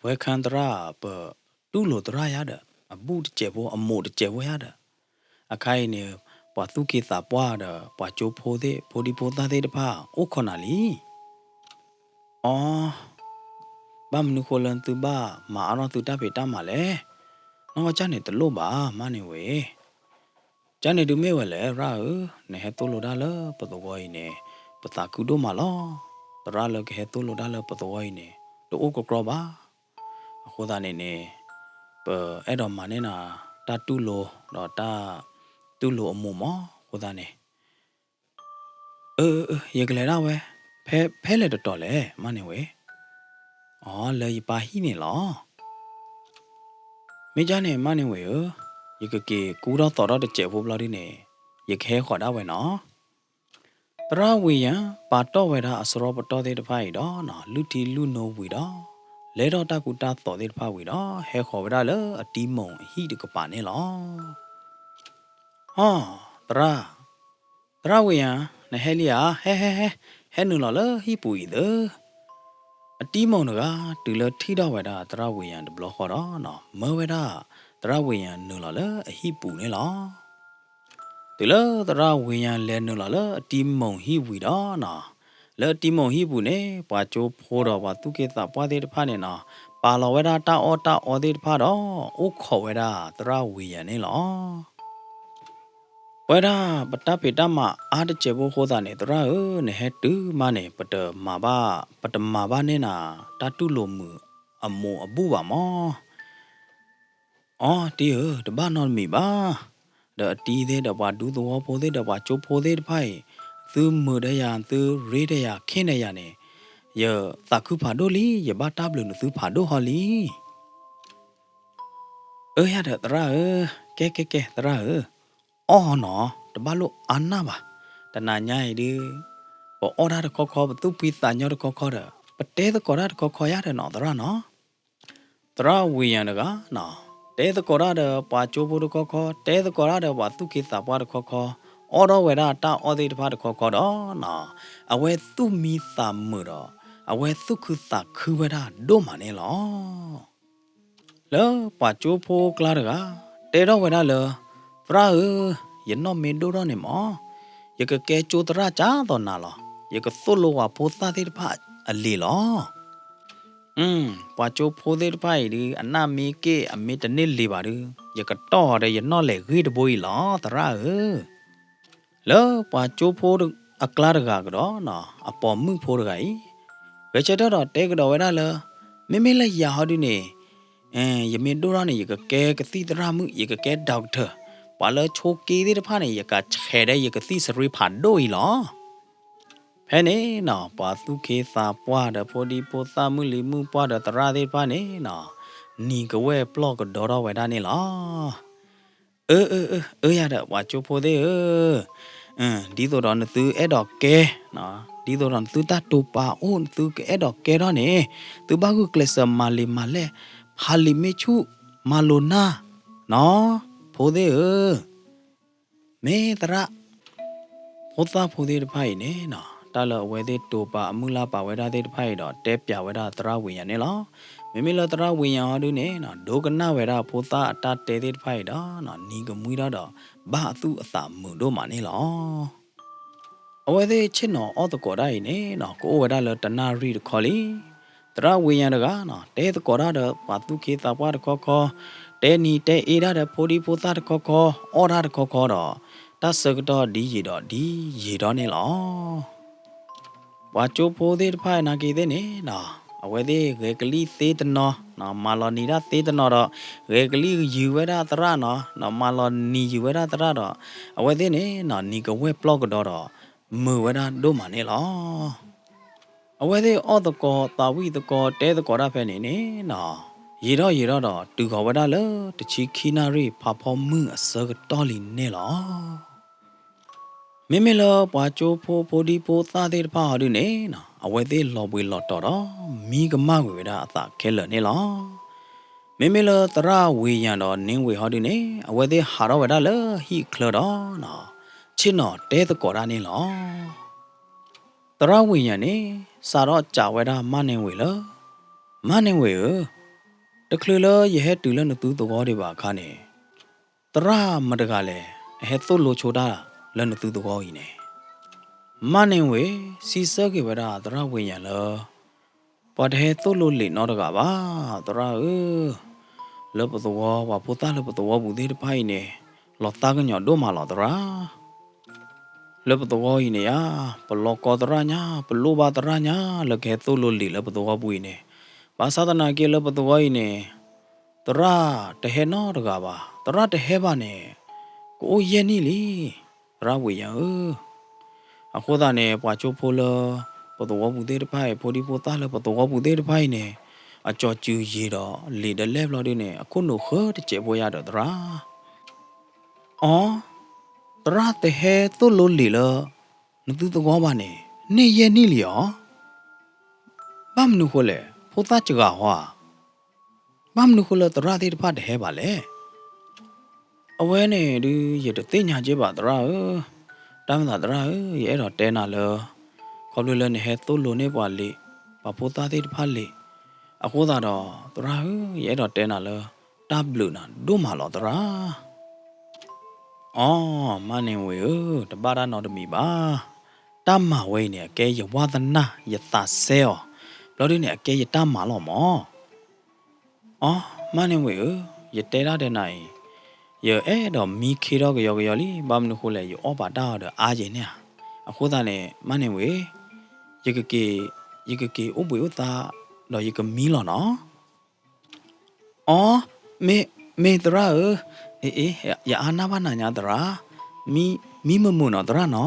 welcomeသရၣ် ပတူၢ်လိာ်သရၣ်ယါဒီး အဘူၣ်တစဲးဖိ အမိၢ်တစဲးဖိယါဒီး အခါအံၤန့ၣ် ပှၤသူၣ်က့သးပှၢ်ဒီး ပှၤကၠိဖိသ့ၣ် ဖိဒံဖိသၣ်သ့ၣ်တဖၣ် အိၣ်ခိးနၤလံ. အီ, ဘၣ်မနုၤဃိလၢသုဘၣ်မၤအါထီၣ်သုတၢ်ဖံးတၢ်မၤလဲၣ်. နီၢ်ကစၢ်န့ၣ်တလိၣ်ဘၣ် မါန့ၢ်ဝ့ၤ. ကန့ၣ်ဒုးမ့ၢ်ဝဲလဲၣ် ရၣ်ဧၢ, နဟဲသိၣ်လိတၢ်လၢပသဝီအံၤန့ၣ် ပသးခုဒိၣ်မးလီၤ. သရၣ်လၢကဟဲသိၣ်လိတၢ်လၢပသဝီအံၤန့ၣ် တအိၣ်ကကြီဘၣ်. အဃိသတးန့ၣ်န့ၣ် ပအဲၣ်ဒိးမၤန့ၢ်နၤ တၢ်တူၢ်လိာ်ဒီးတၢ်တူၢ်လိာ်အမိၢ်မး အဃိသတးန့ၣ် အၢ အၢ ယကလဲၤဒၣ်ဝဲ, ဖဲ ဖဲလဲၣ်တတီၤလဲၣ် မါန့ၢ်ဝ့ၤ. အီ လၢယပၢ်ဟံၣ်န့ၣ်လီၤ. မ့ၢ်ကန့ၣ် မါန့ၢ်ဝ့ၤဧၢ, ယကက့ၤကူထီၣ်သိးထီၣ်တစဲးဖိဘျီဒုန့ၣ် ယကဟဲဃီၤဒၣ်ဝဲနီၤ. သရၣ်ဝ့ၢ်ယၤ ပာ်တီၢ်ဝဲဒၣ်အစရီပတီၢ်သ့ၣ်တဖၣ်အံၤဒီး လုၢ်ထံလုၢ်နိဝံၤဒီး လဲၤထီၣ်တၢ်ကူတၢ်သိးသ့ၣ်တဖၣ်ဝံၤဒီး ဟဲဃီၤဝဲဒၣ်လၢအတံၤမိၢ်အဟံၣ်တကပၤန့ၣ်လီၤ. ဟီ, သရၣ်, သရၣ်ဝ့ၢ်ယၤ, နဟဲလံဧါ, ဟဲ ဟဲ ဟဲ, ဟဲနုာ်လီၤလၢဟံၣ်ပူၤအံၤသု. အတံၤမိၢ်တဂၤ တုၤလၢထံၣ်ထီၣ်ဝဲဒၣ်သရၣ်ဝ့ၢ်ယၤတဘျီဃီဒီး မၢဝဲဒၣ်သရၣ်ဝ့ၢ်ယၤနုာ်လီၤလၢအဟံၣ်ပူၤန့ၣ်လီၤ. တုၤလၢသရၣ်ဝ့ၢ်ယၤလဲၤနုာ်လီၤလၢအတံၤမိၢ်ဟံၣ်ဝံၤဒီးနီၤ, လၢအတံၤမိၢ်ဟံၣ်ပူၤန့ၣ် ပှၤကၠိဖိဒီးပှၤသူၣ်က့သးပှၢ်သ့ၣ်တဖၣ်န့ၣ်နီၤ, ပာ်လီၤဝဲဒၣ်တၢ်အီၣ်တၢ်အီသ့ၣ်တဖၣ်ဒီး အိၣ်ခိးဝဲဒၣ်သရၣ်ဝ့ၢ်ယၤန့ၣ်လီၤ. ပဝဲဒၣ်ပတၢ်ဖံးတၢ်မၤအါတစဲးဖိအဃိသတးန့ၣ် သရၣ်ဧၢ, နဟဲတုၤမးန့ၣ် ပတမၤဘၣ်, ပတမၤဘၣ်န့ၢ်နၤ တၢ်တူၢ်လိာ်မုာ်အမိၢ်အဘူၣ်ဘၣ်မး. အီ, တံၤဧၢ, တဘၣ်နီတမံၤဘၣ်. ဒီးအတံၤသ့ၣ်ဒီးပှၤဒူသဝီဖိသ့ၣ်ဒီးပှၤကၠိဖိသ့ၣ်တဖၣ်အံၤ, သုမုာ်ဒီးယၤ, သုရ့ဒီးယၤ, ခ့ၣ်ဒီးယၤန့ၣ်, ယသးခုဖးဒိၣ်လံ, ယဘၣ်တၢ်ဘျုးနသုဖးဒိၣ်ဟီလံ. အၢ ယၤဒီးသရၣ်ဧၢ, ကဲ ကဲ ကဲ သရၣ်ဧၢ, အီၣ်နီၤ, တဘၣ်လိၣ်အါနၢ်ဘၣ်. တနၤညါအံၤဒုး ပအီၣ်တၢ်တခီခီ, ပသူၣ်ဖှံသးညီတခီခီဒီး ပတဲသကိးတၢ်တခီခီယၤဒီးနီၤ သရၣ်နီၤ. သရၣ်ဝ့ၢ်ယၤတဂၤနီၤ, တဲသကိးတၢ်ဒီးပှၤကၠိဖိတခီခီ, တဲသကိးတၢ်ဒီးပှၤသူၣ်က့သးပှၢ်တခီခီ, အီၣ်ထီၣ်ဝဲဒၣ်တၢ်အီၣ်သ့ၣ်တဖၣ်တခီခီဒီးနီၤ, အဝဲသူၣ်မံသးမုာ်ဒီး အဝဲသူၣ်ခုသးခုဝဲဒၣ်ဒိၣ်မးန့ၣ်လီၤ. လၢပှၤကၠိဖိကျါတဂၤ တဲထီၣ်ဝဲဒၣ်လၢ သရၣ်ဧၢ, ယနီၢ်မ့ၢ်ဒိၣ်ထီၣ်န့ၣ်မး, ယကကဲကၠိသရၣ်ကၢ်သိးနၤလီၤ. ယကသိၣ်လိဝဲဖိသၣ်သ့ၣ်တဖၣ်အလံာ်လီၤ. ပှၤကၠိဖိသ့ၣ်တဖၣ်အံၤဒုး အနၢ်မ့ၢ်က့ၣ် အမ့ၢ်တန့ၢ်လံာ်ဘၣ်ဒုး ယကတီၢ်အီၤဒီးယနီၢ်လဲၤဂ့ၢ်တဘိအံၤလီၤ သရၣ်ဧၢ. လၢပှၤကၠိဖိအကျါတဂၤကဒီးနီၤ, အပိာ်မုၣ်ဖိတဂၤအံၤ ဂဲၤဆၢထၢၣ်ဒီးတဲကဒီးဝဲဒၣ်လၢ မ့မ့ၢ်လၢယၤဟီဒုးန့ၣ်, ယမ့ၢ်ဒိၣ်ထီၣ်န့ၣ် ယကကဲကသံၣ်သရၣ်မုၣ်, ယကကဲ doctor, ပှၤလၢဆိးက့သ့ၣ်တဖၣ်န့ၣ် ယကဆဲးဒီးယကသံၣ်စရ့ဖးဒိၣ်အံၤလီၤ. ဖဲန့ၣ်နီၤ ပှၤသူၣ်က့သးပှၢ်ဒီးဖိဒံဖိသၣ်မုၣ်လံၤမုၣ်ပှၢ်ဒီးသရၣ်သ့ၣ်တဖၣ်န့ၣ်နီၤ, နံၤကဝဲၢ်ပျီၢ်ကဒီထီၣ်ဝဲဒၣ်န့ၣ်လီၤ. အၢ အၢ အၢ အၢယၤဒီး ပှၤကၠိဖိသ့ၣ်ဧၢ, ဒ်သိးဒီးနသုအဲၣ်ဒိးကဲ, ဒ်သိးဒီးနသုတၢ်တိာ်ပာ်အိၣ် နသုကအဲၣ်ဒိးကဲထီၣ်န့ၣ်, သုဘၣ်ဂုာ်ကျဲးစၢးမၤလံာ်မၤလဲၢ်, ဖးလံာ်မ့ၢ်ဆူၣ်, မၤလိာ်နၢ်, နီၢ်, ဖိသ့ၣ်ဧၢ. မ့ၢ်သရၣ် ဖိသၣ်ဖိသ့ၣ်တဖၣ်အံၤန့ၣ်နီၤ, တၢ်လၢအဝဲသ့ၣ်တိာ်ပာ်အမုၢ်လၢ်ပာ်ဝဲဒၣ်သ့ၣ်တဖၣ်အံၤဒီး တဲပျးဝဲဒၣ်သရၣ်ဝံၤညါန့ၣ်လီၤ. မ့မ့ၢ်လၢသရၣ်ဝံၤညါဟီဒုန့ၣ်နီၤ, ဒိကနၣ်ဝဲဒၣ်ဖိသၣ်အတၢ်တဲသ့ၣ်တဖၣ်အံၤဒီး နံၤကမှံထီၣ်ဒီး ဘၣ်အသူၣ်အသးမုာ်ဒိၣ်မးန့ၣ်လီၤ. အဝဲသ့ၣ်ဆ့ၣ်နီၤအီၣ်သကိးတၢ်အံၤန့ၣ်နီၤ, ကအိၣ်ဝဲဒၣ်လၢတနၣ်ရံၣ်တခီလံ. သရၣ်ဝံၤညါတဂၤနီၤ, တဲသကိးတၢ်ဒီးပှၤသူၣ်က့သးပှၢ်တခီခီ, တဲနံၤတဲအ့တၢ်ဒီးဖိဒံဖိသၣ်တခီခီ, အီၣ်တၢ်တခီခီဒီး တၢ်ဆၢကတီၢ်ဒ်ယံာ်ဒီးဒ်ယံာ်ထီၣ်န့ၣ်လီၤ. ပှၤကၠိဖိသ့ၣ်တဖၣ်နာ်က့သ့ၣ်န့ၣ်နီၤ, အဝဲသ့ၣ်ဂဲၤကလံၣ်သ့တနီၤ, မၤလီၤနံၤတၢ်သ့တနီၤဒီး ဂဲၤကလံၣ်ယုၤဝဲဒၣ်သရၣ်နီၤ, မၤလီၤနံၤယုၤဝဲဒၣ်သရၣ်ဒီး အဝဲသ့ၣ်န့ၣ်နီၤ, နံၤကဝဲၢ်ပျီၢ်ကဒီးဒီး မုာ်ဝဲဒၣ်ဒိၣ်မးန့ၣ်လီၤ. အဝဲသ့ၣ်အီၣ်သကိးသးဝံၣ်သကိး တဲသကိးတၢ်ဖဲန့ၣ်န့ၣ်နီၤ, ယံာ်ထီၣ်ယံာ်ထီၣ်ဒီး တုၤဃီၤဝဲဒၣ်လၢတဆံခံနၣ်ရံၣ် ဖးဖီမုၢ်အဆၢကတီၢ်လံန့ၣ်လီၤ. မ့မ့ၢ်လၢပှၤကၠိဖိဖိဒံဖိသၣ်သ့ၣ်တဖၣ်ဟီဒုန့ၣ်နီၤ, အဝဲသ့ၣ်လီၤဘှံးလီၤတီၤဒီး မံကမၣ်ကွံာ်ဝဲဒၣ်အသးခဲလၢာ်န့ၣ်လီၤ. မ့မ့ၢ်လၢသရၣ်ဝံၤညါဒီးနံၤဝံၤဟီဒုန့ၣ် အဝဲသ့ၣ်ဟးထီၣ်ဝဲဒၣ်လၢဟံၣ်ချၢဒီးနီၤ, ဆ့ၣ်နီၤတဲသကိးတၢ်န့ၣ်လီၤ. သရၣ်ဝံၤညါန့ၣ် စးထီၣ်စံးဝဲဒၣ်မၣ်န့ၣ်ဝ့ၤလၢ, မၣ်န့ၣ်ဝ့ၤဧၢ, တချုးလၢယဟဲတုၤလၢနသုသဝီဒံးဘၣ်အခါန့ၣ်, သရၣ်မတၤတဂၤလဲၣ် အဟဲသိၣ်လိဆိတၢ်လၢနသုသဝီအံၤန့ၣ်. မၣ်န့ၣ်ဝ့ၤ စံးဆၢက့ၤဝဲဒၣ်သရၣ်ဝံၤညါလၢ ပှၤတဟဲသိၣ်လိလံာ်နီတဂၤဘၣ်, သရၣ်ဧၢ, လၢပသဝီ ပှၤဖိသၣ်လၢပသဝီပူၤသ့ၣ်တဖၣ်အံၤန့ၣ် လီၤသးကညီၤဒိၣ်မးလီၤသရၣ်. လၢပသဝီအံၤန့ၣ်ဧါ, ပလီၤကီသရၣ်ညါ, ပလိၣ်ဘၣ်သရၣ်ညါ လၢကဟဲသိၣ်လိလံာ်လၢပသဝီပူၤအံၤန့ၣ်. ဘၣ်ဆၣ်သနာ်က့လၢပသဝီအံၤန့ၣ် သရၣ်တဟဲနီတဂၤဘၣ်, သရၣ်တဟဲဘၣ်န့ၣ် ကအိၣ်ယဲၢ်နံၣ်လံ, သရၣ်ဝံၤညါဧၢ. အဃိသတးန့ၣ် ပှၤကၠိဖိလၢပသဝီပူၤသ့ၣ်တဖၣ်အံၤ, ဖိဒံဖိသၣ်လၢပသဝီပူၤသ့ၣ်တဖၣ်အံၤန့ၣ်, အကၠီၤစုၤယံာ်ဒီးလံာ်တလဲၢ်ဘျီဒုန့ၣ် အခိၣ်နူာ်ဃၢတစဲးဖိယါဒီးသရၣ်. အီ, သရၣ်တဟဲသိၣ်လိလံာ်လၢနသုသဝီဘၣ်န့ၣ် န့ၢ်ယဲၢ်နံၣ်လံဧါ. ဘၣ်မနုၤဃိလဲၣ်, ဖိသၣ်စှၤဟီဧါ. ဘၣ်မနုၤဃိလၢသရၣ်သ့ၣ်တဖၣ်တဟဲဘၣ်လဲၣ်. အဝဲန့ၣ်ဒုး ယတသ့ၣ်ညါက့ဘၣ်သရၣ်ဧၢ. တၢ်မၤသးသရၣ်ဧၢ, ယအဲၣ်ဒိးတဲနၤလၢ ခီဖျိလၢနဟဲသိၣ်လိန့ၢ်ပှၤလံာ်, ပှၤဖိသၣ်သ့ၣ်တဖၣ်လံာ်, အဃိသတးဒီး သရၣ်ဧၢ, ယအဲၣ်ဒိးတဲနၤလၢ တၢ်ဘျုးနၤဒိၣ်မးလီၤသရၣ်. အီ, မၣ်န့ၣ်ဝ့ၤဧၢ, တဘၣ်တၢ်နီတမံၤဘၣ်. တၢ်မၤဝဲအံၤန့ၣ် အကဲယဝါသနၢ် ယသးစဲအီၤ, ဘျီဒုန့ၣ် အကဲယတၢ်မၤလီၤမၢ်. အီ, မၣ်န့ၣ်ဝ့ၤဧၢ, ယတဲဒၣ်ဒီးနၤအံၤ, ယအဲၣ်ဒိးမံခ့ထီၣ်ကယီကယီလံ, ဘၣ်မနုၤဃိလဲၣ် ယအီၣ်ဘၣ်တၢ်အီၤဒီးအါယဲၢ်န့ၣ်ဧါ. အဃိသတးန့ၣ် မၣ်န့ၣ်ဝ့ၤ, ယကက့ၤ, ယကက့ၤအိၣ်ဘှံးအိၣ်သါ, ဒီးယကမံလီၤနီၤ. အီ, မ့ၢ်, မ့ၢ်သရၣ်ဧၢ, အ့, အ့, ယအါနၢ်ဘၣ်နၤညါသရၣ်, မံ, မံမုာ်မုာ်နီၤသရၣ်နီၤ.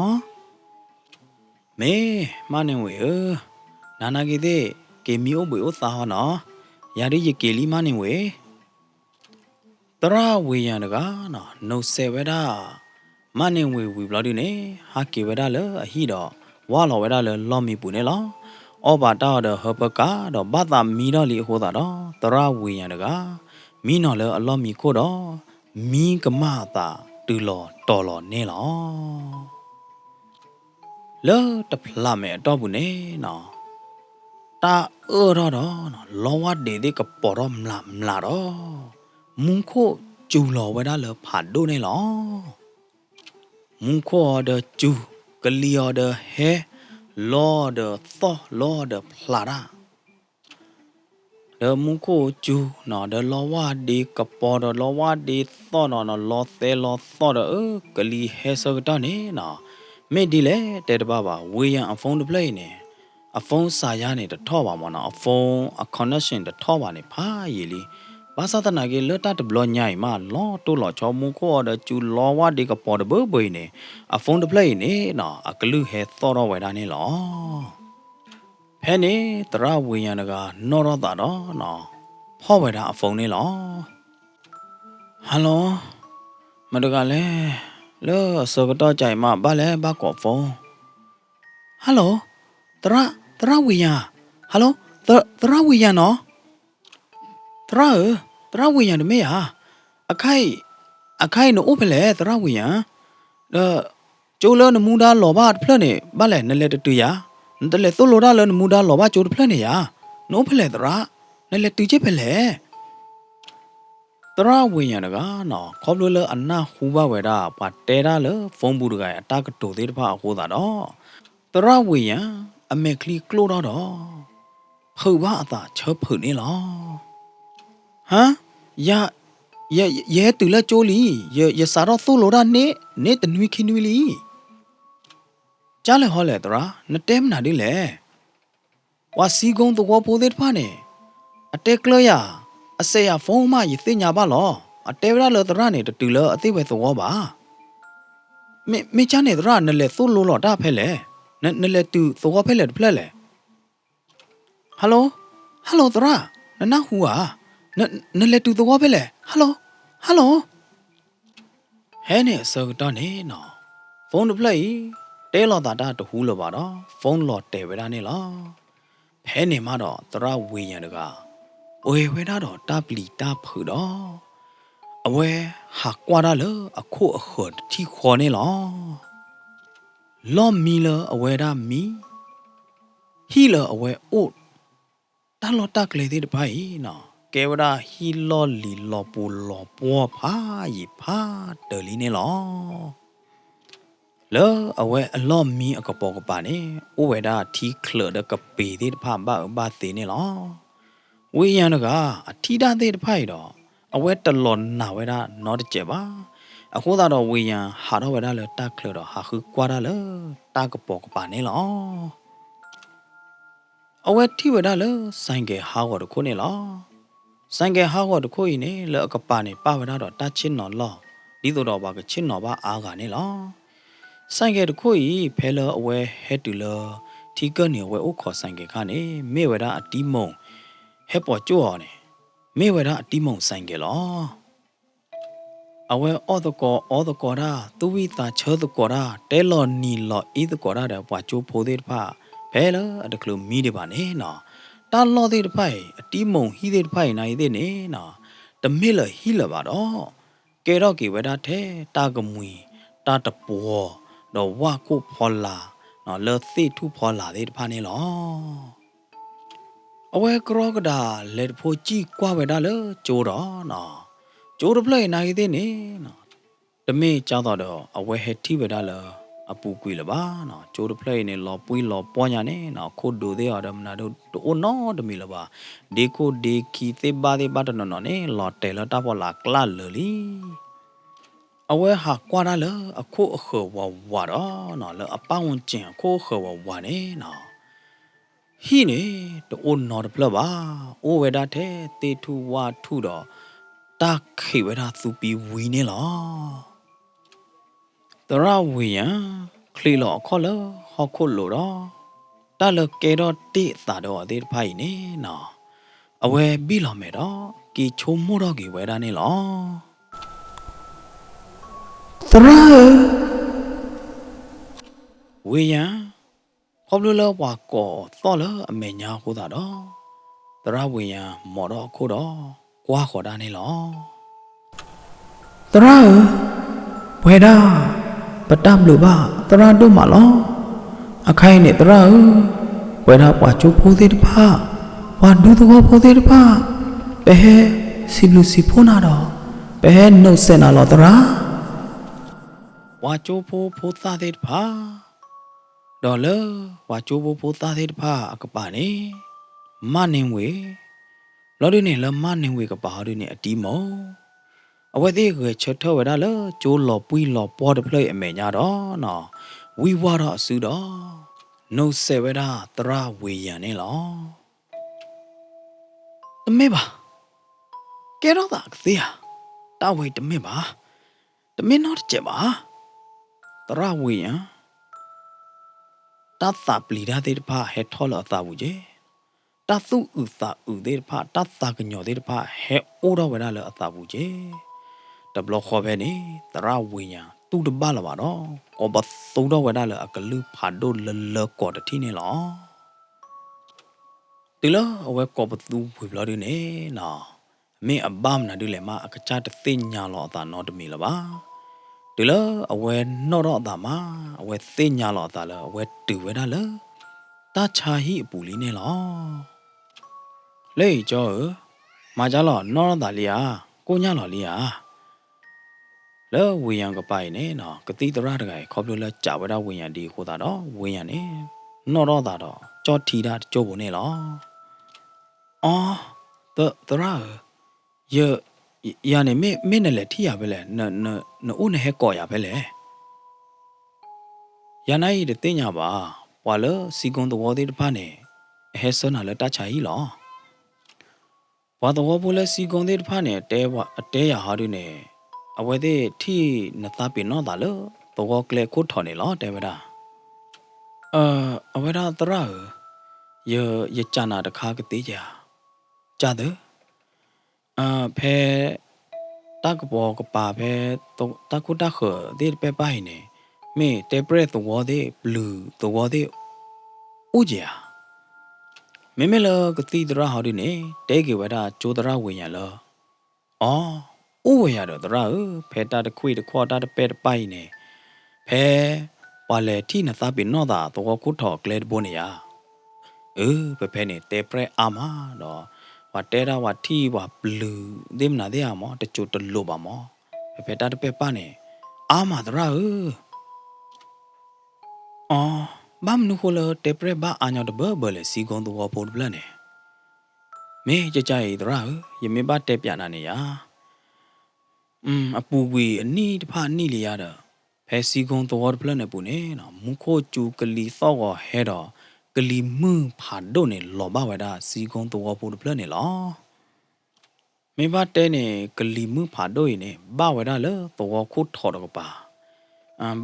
မ့ၢ်, မၣ်န့ၣ်ဝ့ၤဧၢ, နၤနာ်က့သ့ၣ်, က့ၤမံအိၣ်ဘှံးအိၣ်သါဟီနီၤ, ယၤဒုးယက့ၤလံမၣ်န့ၣ်ဝ့ၤ. သရၣ်ဝ့ၤယၤတဂၤနီၤ နိးစဲးဝဲဒၣ် မၣ်န့ၣ်ဝ့ၤဝံၤဘျီဒုန့ၣ် ဟးက့ၤဝဲဒၣ်လၢအဟံၣ်ဒီး ဝၢ်လီၤဝဲဒၣ်လၢလီၢ်မံပူၤန့ၣ်လီၤ. အီၣ်ဘၣ်တၢ်အီၤဒီးဟၢဖၢကၤဒီးဘၣ်သးမံထီၣ်လံအဃိသတးဒီး သရၣ်ဝ့ၤယၤတဂၤ မံနီၤလၢအလီၢ်မံခိၣ်ဒီး မံကမၣ်အသးတုၤလီၤတီၤလီၤန့ၣ်လီၤ. လၢတဖျးမဲာ်အတီၢ်ပူၤန့ၣ်နီၤ တၢ်အၢၣ်ထီၣ်ဒီး လီဝၢ်ဒ့သ့ၣ်ကပီၤထီၣ်မျးမျးဒီး မူခိၣ်စူၤလီၤဝဲဒၣ်လၢဖးဒိၣ်န့ၣ်လီၤ. မူခိၣ်အီၤဒီးစူၤ, ကလံၤအီၤဒီးဟဲ, လီဒီးသီၣ်, လီဒီးဖျးတၢ် ဒီးမူခိၣ်စူၤနီၤ ဒီးလီဝၢ်ဒ့ကပီၤဒီးလီဝၢ်ဒ့သီၣ်နီၤ လီသဲလီသီၣ်ဒီး အၢ ကလံၤဟဲဆၢကတီၢ်န့ၣ်နီၤ မ့ၢ်ဒ်လဲၣ်တဲတဘၣ်ဘၣ် ဝ့ၤယၤအ phone တဖျၢၣ်အံၤန့ၣ် အ phone စးယါန့ၣ်တထီၣ်ဘၣ်မၢ်နီၤ အ phone အ connection တထီၣ်ဘၣ်န့ၣ် ဖးယံာ်လံ. ဘၣ်ဆၣ်သနာ်က့ လၢတၢ်တဘျီညါအံၤမး လီၤတိၢ်လီၤဆီ မူခိၣ်အီၤဒီးစူၤလီဝၢ်ဒ့ကပီၤတဘၢဘၢအံၤန့ၣ် အ phone တဖျၢၣ်အံၤန့ၣ်နီၤ အကလုၢ်ဟဲသီၣ်ထီၣ်ဝဲဒၣ်န့ၣ်လီၤ. ဖဲန့ၣ် သရၣ်ဝ့ၤယၤတဂၤ နီၣ်ထီၣ်သးဒီးနီၤ ဖီၣ်ဝဲဒၣ်အ phone န့ၣ်လီၤ. Hello, မတၤတဂၤလဲၣ်, လၢအဆၢကတီၢ်ကၠဲအံၤမး ဘၣ်လဲၤဘၣ်ကိး phone. Hello, သရၣ်, သရၣ်ဝ့ၢ်ယၢ်, Hello, သရၣ်ဝ့ၢ်ယၢ်နီၤ. သရၣ်ဧၢ, သရၣ်ဝ့ၢ်ယၢ်တမ့ၢ်ဧါ. အခါအံၤ, အခါအံၤနအိၣ်ဖဲလဲၣ် သရၣ်ဝ့ၢ်ယၢ်. ဒီး ကၠိလၢနမူဒါလီၤဘၣ်တဖျၢၣ်န့ၣ် ဘၣ်လဲၣ် နလဲၤတတုၤယၤ, နတလဲၤသိၣ်လိတၢ်လၢနမူဒါလီၤဘၣ်ကၠိတဖျၢၣ်န့ၣ်ယၤ. နအိၣ်ဖဲလဲၣ်သရၣ်, နလဲၤတုၤက့ၤဖဲလဲၣ်. သရၣ်ဝ့ၢ်ယၢ်တဂၤနီၤ ခီဖျိလၢအနၢ်ဟူဘၣ်ဝဲဒၣ် ပှၤတဲတၢ်လၢ phone ပူၤတဂၤအံၤ အတၢ်ကတိၤသ့ၣ်တဖၣ်အဃိသတးဒီး, သရၣ်ဝ့ၢ်ယၢ် အမဲာ်ချံကျိၣ်ထီၣ်ဒီး ဖုးဘၣ်အသးဆၢဖုးန့ၣ်လီၤ. ဟါ, ယ, ယ, ယဟဲတုၤလၢကၠိလံ, ယ, ယစးထီၣ်သိၣ်လိတၢ်န့ၣ် န့ၣ်တနွံခံနွံလံ. ကၢ်လဲၣ်ဟီလဲၣ်သရၣ်, နတဲမနုၤဒ်လဲၣ်. ပှၤစံကိသဝီဖိသ့ၣ်တဖၣ်န့ၣ် အတဲကျၢၤယၤ, အစဲးယၤ phone မး ယသ့ၣ်ညါဘၣ်လီၤ. အတဲဝဲဒၣ်လၢသရၣ်န့ၣ် တတုၤလၢအသ့ၣ်ဝဲသဝီဘၣ်. မ့ၢ်, မ့ၢ်ကၢ်န့ၣ်သရၣ် နလဲၤသိၣ်လိလီၤတၢ်ဖဲလဲၣ်, န, နလဲၤတုၤသဝီဖဲလဲၣ်တဖျၢၣ်လဲၣ်. Hello, hello သရၣ်, နနၢ်ဟူဧါ. န, နလဲၤတုၤသဝီဖဲလဲၣ်. Hello, hello. ဖဲန့ၣ်အဆၢကတီၢ်န့ၣ်နီၤ, phone တဖျၢၣ်အံၤ တဲလိာ်သးတၢ်တဟူလၢၤဘၣ်ဒီး phone လီၤတဲာ်ဝဲဒၣ်န့ၣ်လီၤ. ဖဲန့ၣ်မးဒီး သရၣ်ဝ့ၢ်ယၢ်တဂၤ ပှဲၤဝဲဒၣ်ဒီးတၢ်ပျံၤတၢ်ဖုးဒီး အဝဲဟးကွၢ်တၢ်လၢအခိၣ်အဃၢၤတထံၣ်ဃီန့ၣ်လီၤ. လီၢ်မံလၢအဝဲဒၣ်မံ ဟံၣ်လၢအဝဲအိၣ် တၢ်လီၢ်တၢ်ကျဲသ့ၣ်တဖၣ်အံၤနီၤ ကဲဝဲဒၣ်ဟံၣ်လီၢ်လံၤလီၤပူၤလီၤပှီၢ်ဖးယံာ်ဖးတၢၢ်လံန့ၣ်လီၤ. လၢအဝဲအလီၢ်မံအကပိာ်ကပၤန့ၣ် အိၣ်ဝဲဒၣ်ထံချၢးဒီးကပ့ၤသ့ၣ်တဖၣ်ဘၣ်အၢဘၣ်သီန့ၣ်လီၤ. ဝ့ၢ်ယၢ်တဂၤ အထံၣ်တၢ်သ့ၣ်တဖၣ်အံၤဒီး အဝဲတလီၤနာ်ဝဲဒၣ်နီတစဲးဘၣ်. အဃိသတးဒီးဝ့ၢ်ယၢ်ဟးထီၣ်ဝဲဒၣ်လၢတၢ်ချၢးဒီးဟးဃုကွၢ်တၢ်လၢတၢ်ကပိာ်ကပၤန့ၣ်လီၤ. အဝဲထံၣ်ဝဲဒၣ်လၢစဲးကဲးဟးဂီၤတခိၣ်န့ၣ်လီၤ. စဲးကဲးဟးဂီၤတခိၣ်အံၤန့ၣ် လၢအကပၤန့ၣ် ပာ်ဝဲဒၣ်ဒီးတၢ်ဆ့ၣ်နီၤလီၢ် ဒ်သိးဒီးပှၤကဆ့ၣ်နီၤဘၣ်အါဂၤန့ၣ်လီၤ. စဲးကဲးတခိၣ်အံၤ ဖဲလၢအဝဲဟဲတုၤလၢထံကၢၢ်နံၤ အဝဲအိၣ်ခိးစဲးကဲးအခါန့ၣ် မ့ၢ်ဝဲဒၣ်အတံၤမူး ဟဲပိာ်ကၠိအီၤန့ၣ် မ့ၢ်ဝဲဒၣ်အတံၤမူးစဲးကဲးလီၤ. အဝဲအီၣ်သကိးအီသကိးတၢ် သူၣ်ဝံၣ်သးဆၢသကိးတၢ် တဲလီၤနံၤလီၤအ့သကိးတၢ်ဒီးပှၤကၠိဖိသ့ၣ်တဖၣ် ဖဲလၢအတချုးမံဒံးဘၣ်န့ၣ်နီၤ, တၢ်လီၢ်သ့ၣ်တဖၣ်အံၤ အတံၤမူးဟံၣ်သ့ၣ်တဖၣ်အံၤ နာ်ဂ့ၤသ့ၣ်န့ၣ်နီၤ, တမ့ၢ်လၢၤဟံၣ်လၢၤဘၣ်ဒီး ကဲထီၣ်က့ၤဝဲဒၣ်ထဲတၢ်ကမှံၤ တၢ်တပှီၤ ဒီးဝၣ်ခိၣ်ဖီလာ် လၢသ့ၣ်ထူၣ်ဖီလာ်သ့ၣ်တဖၣ်န့ၣ်လီၤ. အဝဲကြီကဒးလဲၤတဖိစံၣ်ကွၢ်ဝဲဒၣ်လၢကၠိဒီးနီၤ, ကၠိတဖျၢၣ်အံၤ နာ်ဂ့ၤသ့ၣ်န့ၣ်နီၤ, တမ့ၢ်ကၢ်သိးဒီး အဝဲဟဲထံၣ်ဝဲဒၣ်လၢအပူၤကွံာ်လၢၤဘၣ်နီၤ. ကၠိတဖျၢၣ်အံၤန့ၣ် လီၤပှံၢ်လီၤပှီၢ်ညါန့ၣ်နီၤ, ခိၣ်ဒိးသ့ၣ်အီၤဒီးမနုၤဒိၣ်တအိၣ်နီတမံၤလၢၤဘၣ်. ဒ့ခိၣ်ဒ့ခံသ့ၣ်ဘၣ်သ့ၣ်ဘၣ်တနီၤနီၤန့ၣ် လီၤတဲာ်လၢတၢ်ဖီလာ်ကျၢ်လၢာ်လံ. အဝဲဟးကွၢ်တၢ်လၢအခိၣ်အဃၢၤဝးဝးဒီးနီၤ, လၢအပၢ်ဝူၤကၠ့ၣ်အခိၣ်အဃၢၤဝးဝးန့ၣ်နီၤ, ဟံၣ်န့ၣ် တအိၣ်နီတဖျၢၣ်ဘၣ်. အိၣ်ဝဲဒၣ်ထဲသ့ၣ်ထူၣ်ဝၣ်ထူၣ်ဒီး တၢ်ခံးဝဲဒၣ်သူပံဝံၤန့ၣ်လီၤ. သရၣ်ဝ့ၢ်ယၢ် ချံးလီၤအခီၣ်လၢဟီၣ်ခိၣ်လိၤဒီး တၢ်လၢကဲထီၣ်တ့ၢ်အသးဒီးအီၤသ့ၣ်တဖၣ်အံၤန့ၣ်နီၤ, အဝဲဘံၣ်လီၤမဲာ်ဒီး က့ၤဆိကမိၣ်ထီၣ်က့ၤဝဲဒၣ်န့ၣ်လီၤ. သရၣ်ဧၢ, ဝ့ၢ်ယၢ် ခီဖျိလၢပှၤကိးသီၣ်လၢအမဲာ်ညါအဃိသတးဒီး သရၣ်ဝ့ၢ်ယၢ်မိာ်ထီၣ်အခိၣ်ဒီး ကွၢ်ဃီၤတၢ်န့ၣ်လီၤ. သရၣ်ဧၢ, ပဝဲဒၣ် ပတၢ်ဘျုးဘၣ်သရၣ်ဒိၣ်မးလီၤ. အခါအံၤန့ၣ်သရၣ်ဧၢ, ပဝဲဒၣ်ပှၤကၠိဖိသ့ၣ်တဖၣ်, ပှၤဒူသဝီဖိသ့ၣ်တဖၣ်, ပဟဲစံးဘျုးစံးဖှိၣ်နၤဒီး ပဟဲနိးစဲးနၤလီၤသရၣ်. ပှၤကၠိဖိဖိသၣ်သ့ၣ်တဖၣ် ဒီးလၢပှၤကၠိဖိဖိသၣ်သ့ၣ်တဖၣ်အကပၤန့ၣ် မၢ်နံၤဝ့ၤ, ဘျီဒုန့ၣ်လၢမၢ်နံၤဝ့ၤကပၤဟီဒုန့ၣ် အတံၤမူး, အဝဲသ့ၣ်ဂဲၤဆၢထၢၣ်ဝဲဒၣ်လၢကၠိလီၤပှံၢ်လီၤပှီၢ်တဖျၢၣ်အံၤအမဲာ်ညါဒီး ဝံၢ်ဝၢ်ထီၣ်အစုဒီး နိးစဲးဝဲဒၣ်သရၣ်ဝ့ၢ်ယၢ်န့ၣ်လီၤ. တမ့ၢ်ဘၣ်, ကဲထီၣ်သးကသ့ဧါ, တၢ်ဝဲတမ့ၢ်ဘၣ်, တမ့ၢ်နီတစဲးဘၣ်, သရၣ်ဝ့ၢ်ယၢ် တၢ်သးပျံၤတၢ်သ့ၣ်တဖၣ်ဟဲထီၣ်လၢအသးပူၤက့ၤ, တၢ်သူၣ်အုးသးအုးသ့ၣ်တဖၣ်, တၢ်သးကညီၤသ့ၣ်တဖၣ် ဟဲအိၣ်ထီၣ်ဝဲဒၣ်လၢအသးပူၤက့ၤ, တဘျီဃီဖဲန့ၣ် သရၣ်ဝ့ၢ်ညါတူၢ်တဘၣ်လၢၤဘၣ်ဒီး ကိးပသူထီၣ်ဝဲဒၣ်လၢအကလုၢ်ဖးဒိၣ်လၢလၢကီးတထံၣ်န့ၣ်လီၤ. တုၤလၢအဝဲကိးပသူဝံၤဘျီဒုန့ၣ်နီၤ, မ့ၢ်အဘၣ်မနုၤဒုလဲၣ်မး အကစၢ်တသ့ၣ်ညါလီၤအသးနီတမံၤလၢၤဘၣ်. တုၤလၢအဝဲနီၣ်ထီၣ်အသးမး အဝဲသ့ၣ်ညါလီၤအသးလၢအဝဲတုၤဝဲဒၣ်လၢ တၢ်ဆါဟံၣ်အပူၤလံန့ၣ်လီၤ. လၢအံၤကၠီဧၢ, မၤကၢ်လီၤ နီၣ်ထီၣ်သးလံဧါ, ကိၣ်ညၢ်လီၤလံဧါ. လၢဝ့ၢ်ညါကပၤအံၤန့ၣ်နီၤ ကသံၣ်သရၣ်တဂၤအံၤ ခီဖျိလၢစံးဝဲဒၣ်ဝ့ၢ်ညါဒ်အဃိသတးဒီး ဝ့ၢ်ညါန့ၣ် နီၣ်ထီၣ်သးဒီး ကၠီၣ်ထံတၢ်တကၠိၢ်ဖိန့ၣ်လီၤ. အီ, သရၣ်ဧၢ, ယၤန့ၣ် မ့ၢ်နလဲၤထံၣ်ယၤဖဲလဲၣ်, နအိၣ်နဟဲကိးယၤဖဲလဲၣ်. ယၤနၤအံၤတသ့ၣ်ညါဘၣ်, ပှၤလၢစံကိသဝီသ့ၣ်တဖၣ်န့ၣ် အဟဲဆှၢနၤလၢတၢ်ဆါဟံၣ်လီၤ. ပှၤသဝီဖိလၢစံကိသ့ၣ်တဖၣ်န့ၣ် တဲယၤဟီဒုန့ၣ် အဝဲသ့ၣ်ထံၣ်နသးပ့ၤနီၣ်သးလၢ သဝီကျဲခိၣ်ထီၣ်န့ၣ်လီၤ တဲဝဲဒၣ်. အဝဲဒၣ်သရၣ်ဧၢ, ယစံးနၤတခါကသ့ဧါ. ကသ့, ဖဲ တၢ်ကပီၤကပၤဖဲ တၢ်ခိၣ်တၢ်ဃၢၤသ့ၣ်တဖၣ်အံၤန့ၣ် မ့ၢ်တဲပြဲၢ်သဝီသ့ၣ် ပျုၤသဝီသ့ၣ် အိၣ်က့ၤဧါ. မ့မ့ၢ်လၢကသံၣ်သရၣ်ဟီဒုန့ၣ် တဲက့ၤဝဲဒၣ်ကၠိသရၣ်ဝ့ၢ်ညါလၢ အီ, အိၣ်ဝဲယၤဒီးသရၣ်ဧၢ, ဖဲတၢ်တခွံၣ်တခီၣ်တၢ်တပဲၢ်တပၢ်အံၤန့ၣ် ဖဲ ပှၤလဲၤထံၣ်နသးပ့ၤနီၣ်သးသဝီခိၣ်ထီၣ်အကျဲတဘိန့ၣ်ဧါ. အၢ ဖဲဖဲန့ၣ် တဲပြဲၢ်အါမးဒီး ပှၤတဲဒၣ်ပှၤထံၣ်ပှၤပျုၤသ့ၣ်မနုၤသ့ၣ်ဧါမး တစိၤတလိာ်ဘၣ်မး, ဖဲဖဲတၢ်တပဲၢ်တပၢ်န့ၣ် အါမးသရၣ်ဧၢ. အီ, ဘၣ်မနုၤဃိလၢတဲပြဲၢ်ဘၣ်အါညီတဘၢဘၢလဲၣ် စံကိသဝီဖိတဖျၢၣ်န့ၣ်. မ့ၢ်ကကါအံၤသရၣ်ဧၢ, ယမ့ၢ်ဘၣ်တဲပၠးနၤန့ၣ်ယါ အပူၤကွံာ်အနံၣ်တဖၣ်အနံၣ်လံယါဒီး ဖဲစံကိသဝီတဖျၢၣ်န့ၣ်အပူၤန့ၣ် မူခိၣ်စူၤကလံၤသီၣ်ဂီၤဟဲဒီး ကလံၤမုၢ်ဖးဒိၣ်န့ၣ် လီၤဘၣ်ဝဲဒၣ်စံကိသဝီဖိတဖျၢၣ်န့ၣ်လီၤ. မ့ၢ်ဘၣ်တဲန့ၣ် ကလံၤမုၢ်ဖးဒိၣ်အံၤန့ၣ် ဘၣ်ဝဲဒၣ်လၢသဝီခိၣ်ထီၣ်တကပၤ,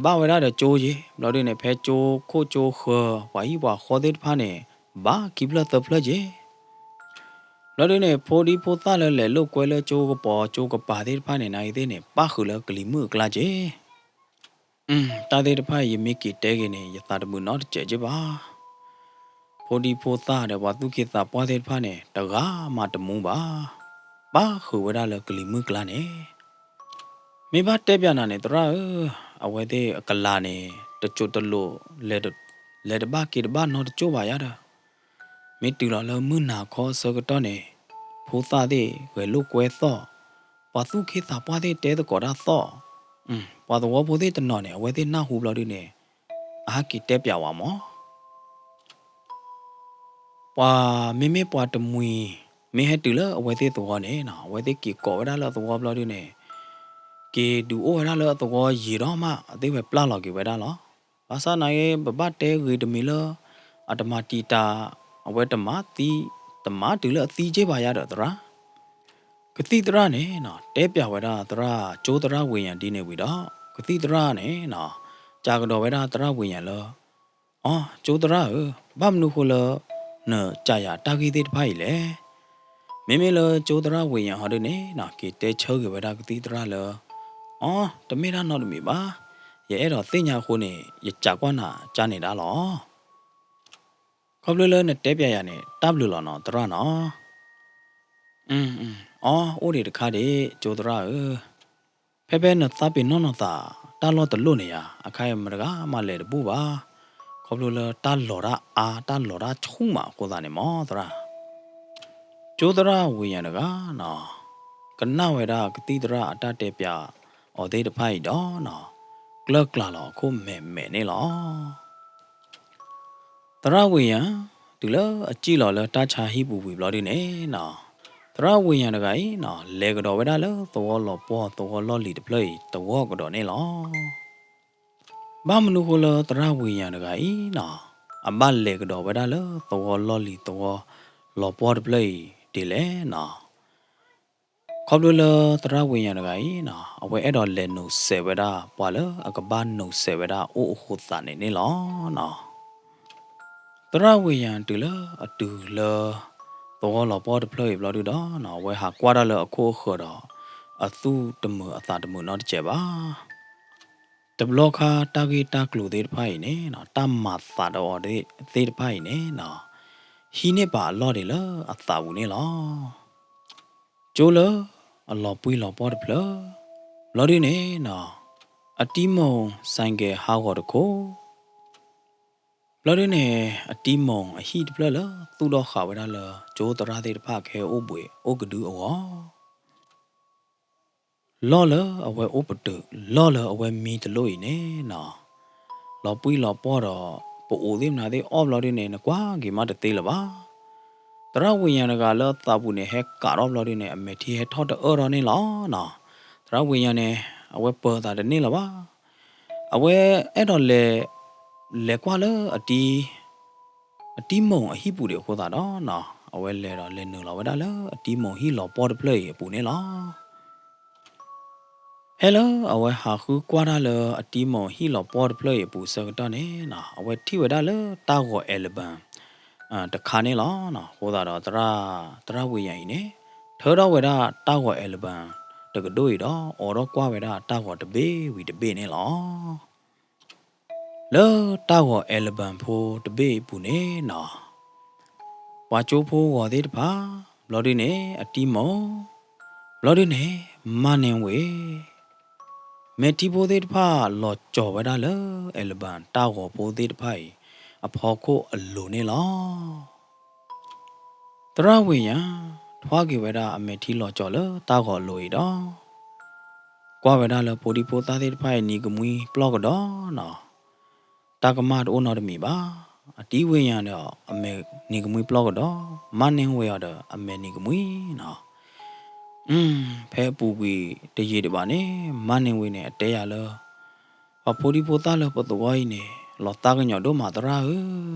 ဘၣ်ဝဲဒၣ်ဒီးကၠိယ့ၤ ဘျီဒုန့ၣ် ဖဲကၠိခိၣ်ကၠိဃၢၤ ပှၤဟံၣ်ပှၤဃီသ့ၣ်တဖၣ်န့ၣ် ဘၣ်ခံဖျၢၣ်သၢဖျၢၣ်ယ့ၤ ဘျီဒုန့ၣ် ဖိဒံဖိသၣ်လၢလဲၤလိာ်ကွဲလၢကၠိကပီၤကၠိကပၤသ့ၣ်တဖၣ်န့ၣ် နဂ့ၤသ့ၣ်န့ၣ် ပၣ်ဃုာ်လၢကလံၤမုၢ်အကျါက့ၤ. တၢ်သ့ၣ်တဖၣ်အံၤ ယမ့ၢ်က့ၤတဲက့ၤန့ၣ် ယသးတမုာ်နီတစဲးက့ၤဘၣ်. ဖိဒံဖိသၣ်ဒီးပှၤသူၣ်က့သးပှၢ်သ့ၣ်တဖၣ်န့ၣ် တဂၤမးတမူဘၣ်. ပၣ်ဃုာ်ဝဲဒၣ်လၢကလံၤမုၢ်ကျါန့ၣ် မ့ၢ်ဘၣ်တဲပၠးနၤန့ၣ် သရၣ်ဧၢ, အဝဲသ့ၣ်အကလၤန့ၣ် တစိၢ်တလိာ် လဲၤတဘၣ်က့ၤတဘၣ်နီတကၠိၢ်ဘၣ်ယါဒီး, မ့ၢ်တုၤလီၤလၢမုၢ်နၤခီအဆၢကတီၢ်န့ၣ် ဖိသၣ်သ့ၣ်ဂဲၤလိာ်ကွဲသီၣ်, ပှၤသူၣ်က့သးပှၢ်သ့ၣ်တဲသကိးတၢ်သီၣ်, ပှၤသဝီဖိသ့ၣ်တနီၤန့ၣ် အဝဲသ့ၣ်နၢ်ဟူဘျီဒုန့ၣ် အဟးက့ၤတဲပၠးဝဲမး ပှၤမ့မ့ၢ်ပှၤတမှံၤ မ့ၢ်ဟဲတုၤလၢအဝဲသ့ၣ်သဝီန့ၣ် အဝဲသ့ၣ်က့ၤကိးဝဲဒၣ်လၢအသဝီဘျီဒုန့ၣ် က့ၤဒုးအိၣ်ဝဲဒၣ်လၢအသဝီယံာ်ဒီးမး အသ့ၣ်ဝဲပျၢ်လီၤက့ၤဝဲဒၣ်လီၤ. ဘၣ်ဆၣ်နာ်က့ ပဘၣ်တဲဂ့ၤတမံၤလၢ အတမၤတံာ်တာ် အဝဲတမၤသံ တမၤတုၤလၢအသံက့ဘၣ်ယါဒီးသရၣ် ကသံၣ်သရၣ်န့ၣ် တဲပၠးဝဲဒၣ်သရၣ်ကၠိသရၣ်ဝ့ၢ်ညါဒ်န့ၣ်ဝံၤဒီး ကသံၣ်သရၣ်န့ၣ် စံးကဒီးဝဲဒၣ်သရၣ်ဝ့ၢ်ညါလၢ အီ ကၠိသရၣ်ဧၢ, ဘၣ်မနုၤဃိလၢ နစံးယၤတၢ်ဂ့ၢ်သ့ၣ်တဖၣ်အံၤလဲၣ်. မ့မ့ၢ်လၢကၠိသရၣ်ဝ့ၢ်ညါဟီဒုန့ၣ် က့ၤတဲဆၢဂ့ၤဝဲဒၣ်ကသံၣ်သရၣ်လၢ အီ တမ့ၢ်တၢ်နီတမံၤဘၣ်. ယအဲၣ်ဒိးသ့ၣ်ညါအဃိန့ၣ် ယစံးကွၢ်နၤကန့ၣ်ဒၣ်လီၤ. ခီဖျိလၢနတဲပၠးယၤန့ၣ် တၢ်ဘျုးလီၤနီၤ သရၣ်နီၤ. အီ အိၣ်ဒံးတခါဒံး ကၠိသရၣ်ဧၢ, ဖဲဖဲနသးပ့ၤနီၣ်နီၢ်သး တၢ်လီၢ်တလိၣ်န့ၣ်ယါ အခါအံၤမတဂၤမးလဲၤတဘူၣ်ဘၣ်. ခီဖျိလၢတၢ်လီၤတၢ်အါ တၢ်လီၤတၢ်ဆူၣ်မးအဃိသတးန့ၣ်မး သရၣ် ကၠိသရၣ်ဝ့ၢ်ညါတဂၤနီၤ ကနၣ်ဝဲဒၣ်ကသံၣ်သရၣ်အတၢ်တဲပၠးအီၤသ့ၣ်တဖၣ်အံၤဒီးနီၤ ကျၢၢ်ကျါလီၤအခိၣ်မဲာ်မဲာ်န့ၣ်လီၤ. သရၣ်ဝ့ၢ်ညါ တုၤလၢအစံၣ်လီၤလၢတၢ်ဆါဟံၣ်ပူၤဝံၤဘျီဒုန့ၣ်နီၤ သရၣ်ဝ့ၢ်ညါတဂၤအံၤနီၤ လဲၤကဒီးဝဲဒၣ်လၢသဝီလီၤပှီၢ်သဝီလီၢ်လံၤတဖျၢၣ်အံၤ တဝီကဒီးန့ၣ်လီၤ. ဘၣ်မနုၤဃိလၢသရၣ်ဝ့ၢ်ညါတဂၤအံၤနီၤ အဘၣ်လဲၤကဒီးဝဲဒၣ်လၢသဝီလီၢ်လံၤသဝီလီၤပှီၢ်တဖျၢၣ်အံၤဒ်လဲၣ်နီၤ ခီဖျိလၢသရၣ်ဝ့ၢ်ညါတဂၤအံၤနီၤ အဝဲအဲၣ်ဒိးလဲၤနိးစဲးဝဲဒၣ် ပှၤလၢအကဘၣ်နိးစဲးဝဲဒၣ်အိၣ်အဃိသးန့ၣ်န့ၣ်လီၤ. သရၣ်ဝ့ၢ်ညါတုၤလၢအတုၤလၢ သဝီလီၤပှီၢ်တဖျၢၣ်အံၤဘျီဒုဒီးနီၤ အဝဲဟးကွၢ်တၢ်လၢအခိၣ်အဃၢၤဒီး အသူၣ်တမုာ်အသးတမုာ်နီတစဲးဘၣ်. တဘျီခါတၢ်ဂ့ၢ်တၢ်ကျိၤသ့ၣ်တဖၣ်အံၤန့ၣ်နီၤ, တၢ်မၤသးဒီးအီၤသ့ၣ်တဖၣ်အံၤန့ၣ်နီၤ, ဟံးန့ၢ်ပာ်အလီၢ်ဒံးလၢအသးပူၤန့ၣ်လီၤ. ကၠိလၢအလီၤပှံၢ်လီၤပှီၢ်တဖျၢၣ်, ဘျီဒုန့ၣ်နီၤ, အတံၤမုၣ်ဆိုင်ကယ်ဟးဂီၤတခိၣ်, ဘျီဒုန့ၣ် အတံၤမုၣ်အဟံၣ်တဖျၢၣ်လၢသူၣ်ထီၣ်ဃာ်ဝဲဒၣ်လၢကၠိသရၣ်သ့ၣ်တဖၣ်ကဟဲအိၣ်ဘှံးအိၣ်ကဒုအဂီၢ် လီၢ်လၢအဝဲအိၣ်ပတုာ်, လီၢ်လၢအဝဲမံတလိၣ်အံၤန့ၣ်နီၤ, လီၤပှံၢ်လီၤပှီၢ်ဒီး ပအိၣ်သ့ၣ်မနုၤသ့ၣ်အီၣ်ဘျီဒုန့ၣ် နကွၢ်က့ၤမးတသ့လၢၤဘၣ်. သရၣ်ဝံၤညါတဂၤလၢအသးပူၤန့ၣ် ဟဲကးထီၣ်ဘျီဒုန့ၣ် အမဲာ်ထံဟဲထီၣ်တအၢၣ်ထီၣ်န့ၣ်လီၤနီၤ. သရၣ်ဝံၤညါန့ၣ် အဝဲပၢၤသးတန့ၢ်လၢၤဘၣ်. အဝဲအဲၣ်ဒိးလဲၤ လဲၤကွၢ်လၢအတံၤ အတံၤမုၣ်အဟံၣ်ပူၤဒံးအဃိသတးဒီးနီၤ, အဝဲလဲၤဒီးလဲၤနုာ်လီၤဝဲဒၣ်လၢအတံၤမုၣ်ဟံၣ်လီၤပှီၢ်တဖျၢၣ်အံၤအပူၤန့ၣ်လီၤ. ဖဲလၢအဝဲဟးဃုကွၢ်တၢ်လၢအတံၤမုၣ်ဟံၣ်လီၤပှီၢ်တဖျၢၣ်အံၤအပူၤဆၢကတီၢ်န့ၣ်နီၤ, အဝဲထံၣ်ဝဲဒၣ်လၢတၢ်ဂီၤ album တခါန့ၣ်လီၤ. အဃိသတးဒီး သရၣ်ဝံၤညါအံၤန့ၣ် ထၢထီၣ်ဝဲဒၣ်တၢ်ဂီၤ album တကဒိၣ်အံၤဒီး အိးထီၣ်ကွၢ်ဝဲဒၣ်တၢ်ဂီၤတဘ့ၣ်ဝံၤတဘ့ၣ်န့ၣ်လီၤ. လၢတၢ်ဂီၤ album ဖိတဘ့ၣ်အပူၤန့ၣ်နီၤ, ပှၤကၠိဖိဂီၤသ့ၣ်တဖၣ်, ဘျီဒုန့ၣ် အတံၤမုၣ်, ဘျီဒုန့ၣ် မါန့ၢ်ဝ့ၢ်, မဲာ်ထံဖိသ့ၣ်တဖၣ်လီၤကၠီၤဝဲဒၣ်လၢ album တၢ်ဂီၤဖိသ့ၣ်တဖၣ်အံၤ အဖီခိၣ်အလိၤန့ၣ်လီၤ. သရၣ်ဝံၤညါ ထွါက့ၤဝဲဒၣ်အမဲာ်ထံလီၤကၠီၤလၢတၢ်ဂီၤအလိၤအံၤဒီး ကွၢ်ဝဲဒၣ်လၢဖိဒံဖိသၣ်သ့ၣ်တဖၣ်အံၤနံၤကမှံပျီၢ်ကဒီးနီၤ, တၢ်ကမၣ်တအိၣ်နီတမံၤဘၣ်. အတံၤဝံၤညါဒီးအမဲာ်နံၤကမှံပျီၢ်ကဒီး, မါန့ၢ်ဝ့ၢ်အီၤဒီးအမဲာ်နံၤကမှံနီၤ. ဖဲအပူၤကွံာ်တယံာ်ဒံးဘၣ်န့ၣ် မါန့ၢ်ဝ့ၢ်န့ၣ် အတဲယၤလၢ ပှၤဖိဒံဖိသၣ်လၢပသဝီအံၤန့ၣ် လီၤသးကညီၤဒိၣ်မးသရၣ်ဧၢ.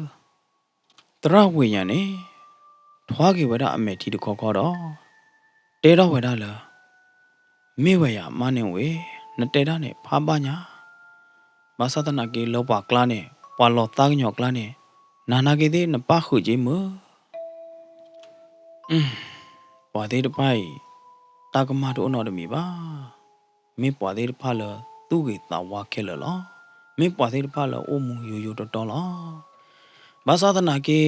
သရၣ်ဝံၤညါန့ၣ် ထွါက့ၤဝဲဒၣ်အမဲာ်ထံတခီခီဒီး တဲထီၣ်ဝဲဒၣ်လၢ မ့ၢ်ဝဲယၤမါန့ၢ်ဝ့ၢ်, နတဲဒၣ်န့ၣ်ဖးဘၣ်ညါ, ဘၣ်ဆၣ်သနာ်က့လၢပှၤကျါန့ၣ် ပှၤလီၤသးကညီၤကျါန့ၣ် နၤနာ်က့သ့ၣ်နပၣ်ဃုာ်က့မုၢ် ပှၤသ့ၣ်တဖၣ်အံၤ တၢ်ကမၣ်တအိၣ်နီတမံၤဘၣ်. မ့ၢ်ပှၤသ့ၣ်တဖၣ်လၢသူၣ်ဂ့ၤသးဝါခဲလၢာ်လီၤ. မ့ၢ်ပှၤသ့ၣ်တဖၣ်လၢအိၣ်မူယိယိတီတီလီၤ. ဘၣ်ဆၣ်သနာ်က့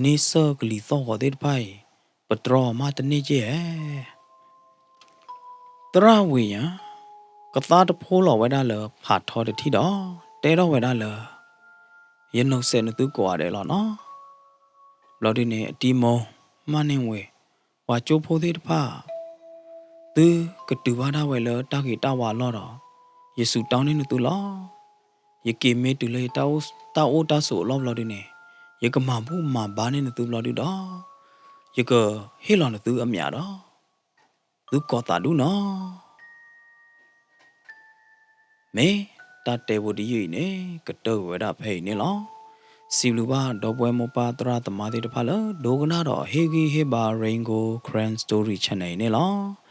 န့ဆၢၣ်ကလံၤသီၣ်ဂီၤသ့ၣ်တဖၣ်အံၤ ပတြီမးတန့ၢ်က့ၢ်ဧါ. သရၣ်ဝံၤညါ ကသါတဖိလီၤဝဲဒၣ်လၢဖးထီတထံၣ်ဒီး တဲထီၣ်ဝဲဒၣ်လၢ ယနီၢ်ကစဲးနသုကိးဂၤဒဲးလီၤနီၤ. ဘျီဒုန့ၣ် အတံၤမိၢ် မါန့ၢ်ဝ့ၢ် ပှၤကၠိဖိသ့ၣ်တဖၣ် သုကတုၤဘၣ်ဒၣ်ဝဲလၢတၢ်ဂ့ၤတၢ်ဝါအလီၢ်ဒီး ယစူးတၢ်န့ၢ်နသုလီၤ. ယက့ၤမ့ၢ်တုၤလၢယတၢ်အိၣ်တၢ်ဆိးအလီၢ်ဘျီဒုန့ၣ် ယကမၤဘူၣ်မၤဘါန့ၢ်နသုဘျီဒုဒီး ယကဟ့ၣ်လီၤနသုအမျးဒီး သုကိးသးဒူၣ်နီၤ. မ့ၢ်တၢ်တဲဖိတယုၢ်အံၤန့ၣ် ကတၢၢ်ကွံာ်ဝဲဒၣ်ဖဲအံၤန့ၣ်လီၤ. စံးဘျုးဘၣ်ဒီပုၢ်ဝဲၢ်မိၢ်ပၢ်သရၣ်သမါသ့ၣ်တဖၣ်လၢ ဒိကနၣ်ဒီးဟ့ၣ်ဂံၢ်ဟ့ၣ်ဘါ Rain Gold Karen Story Channel အံၤန့ၣ်လီၤ.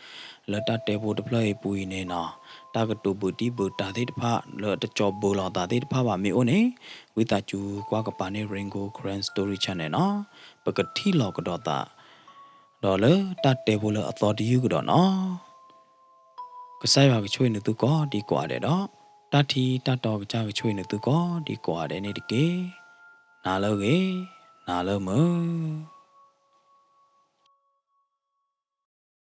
လၢတၢ်တဲဖိတဖျၢၣ်အံၤပူၤအံၤန့ၣ်နီၤ တၢ်ကတိၤဘုးတံၢ်ဘုးတၢ်သ့ၣ်တဖၣ် လၢတကၠီၤဘုးလိာ်သးသ့ၣ်တဖၣ်ဘၣ်မ့ၢ်အိၣ်န့ၣ် ဝံသးစူၤကွၢ်ကပၤန့ၢ် Rain Gold Karen Story Channel နီၤ. ပကထံၣ်လိာ်ကဒီးသး ဒီးလၢတၢ်တဲဖိလၢအသီတယုၢ်ကဒီးနီၤ. ကစၢ်ယွၤကဆိၣ်ဂ့ၤနသုကိးဒံကိးဂၤဒဲးဒီး တၢ်ထံတၢ်တီကစၢ်ကဆိၣ်ဂ့ၤနသုကိးဒံကိးဂၤဒဲးန့ၣ်တက့ၢ်. နၤလၢအဂ့ၤ, နၤလၢမုာ်.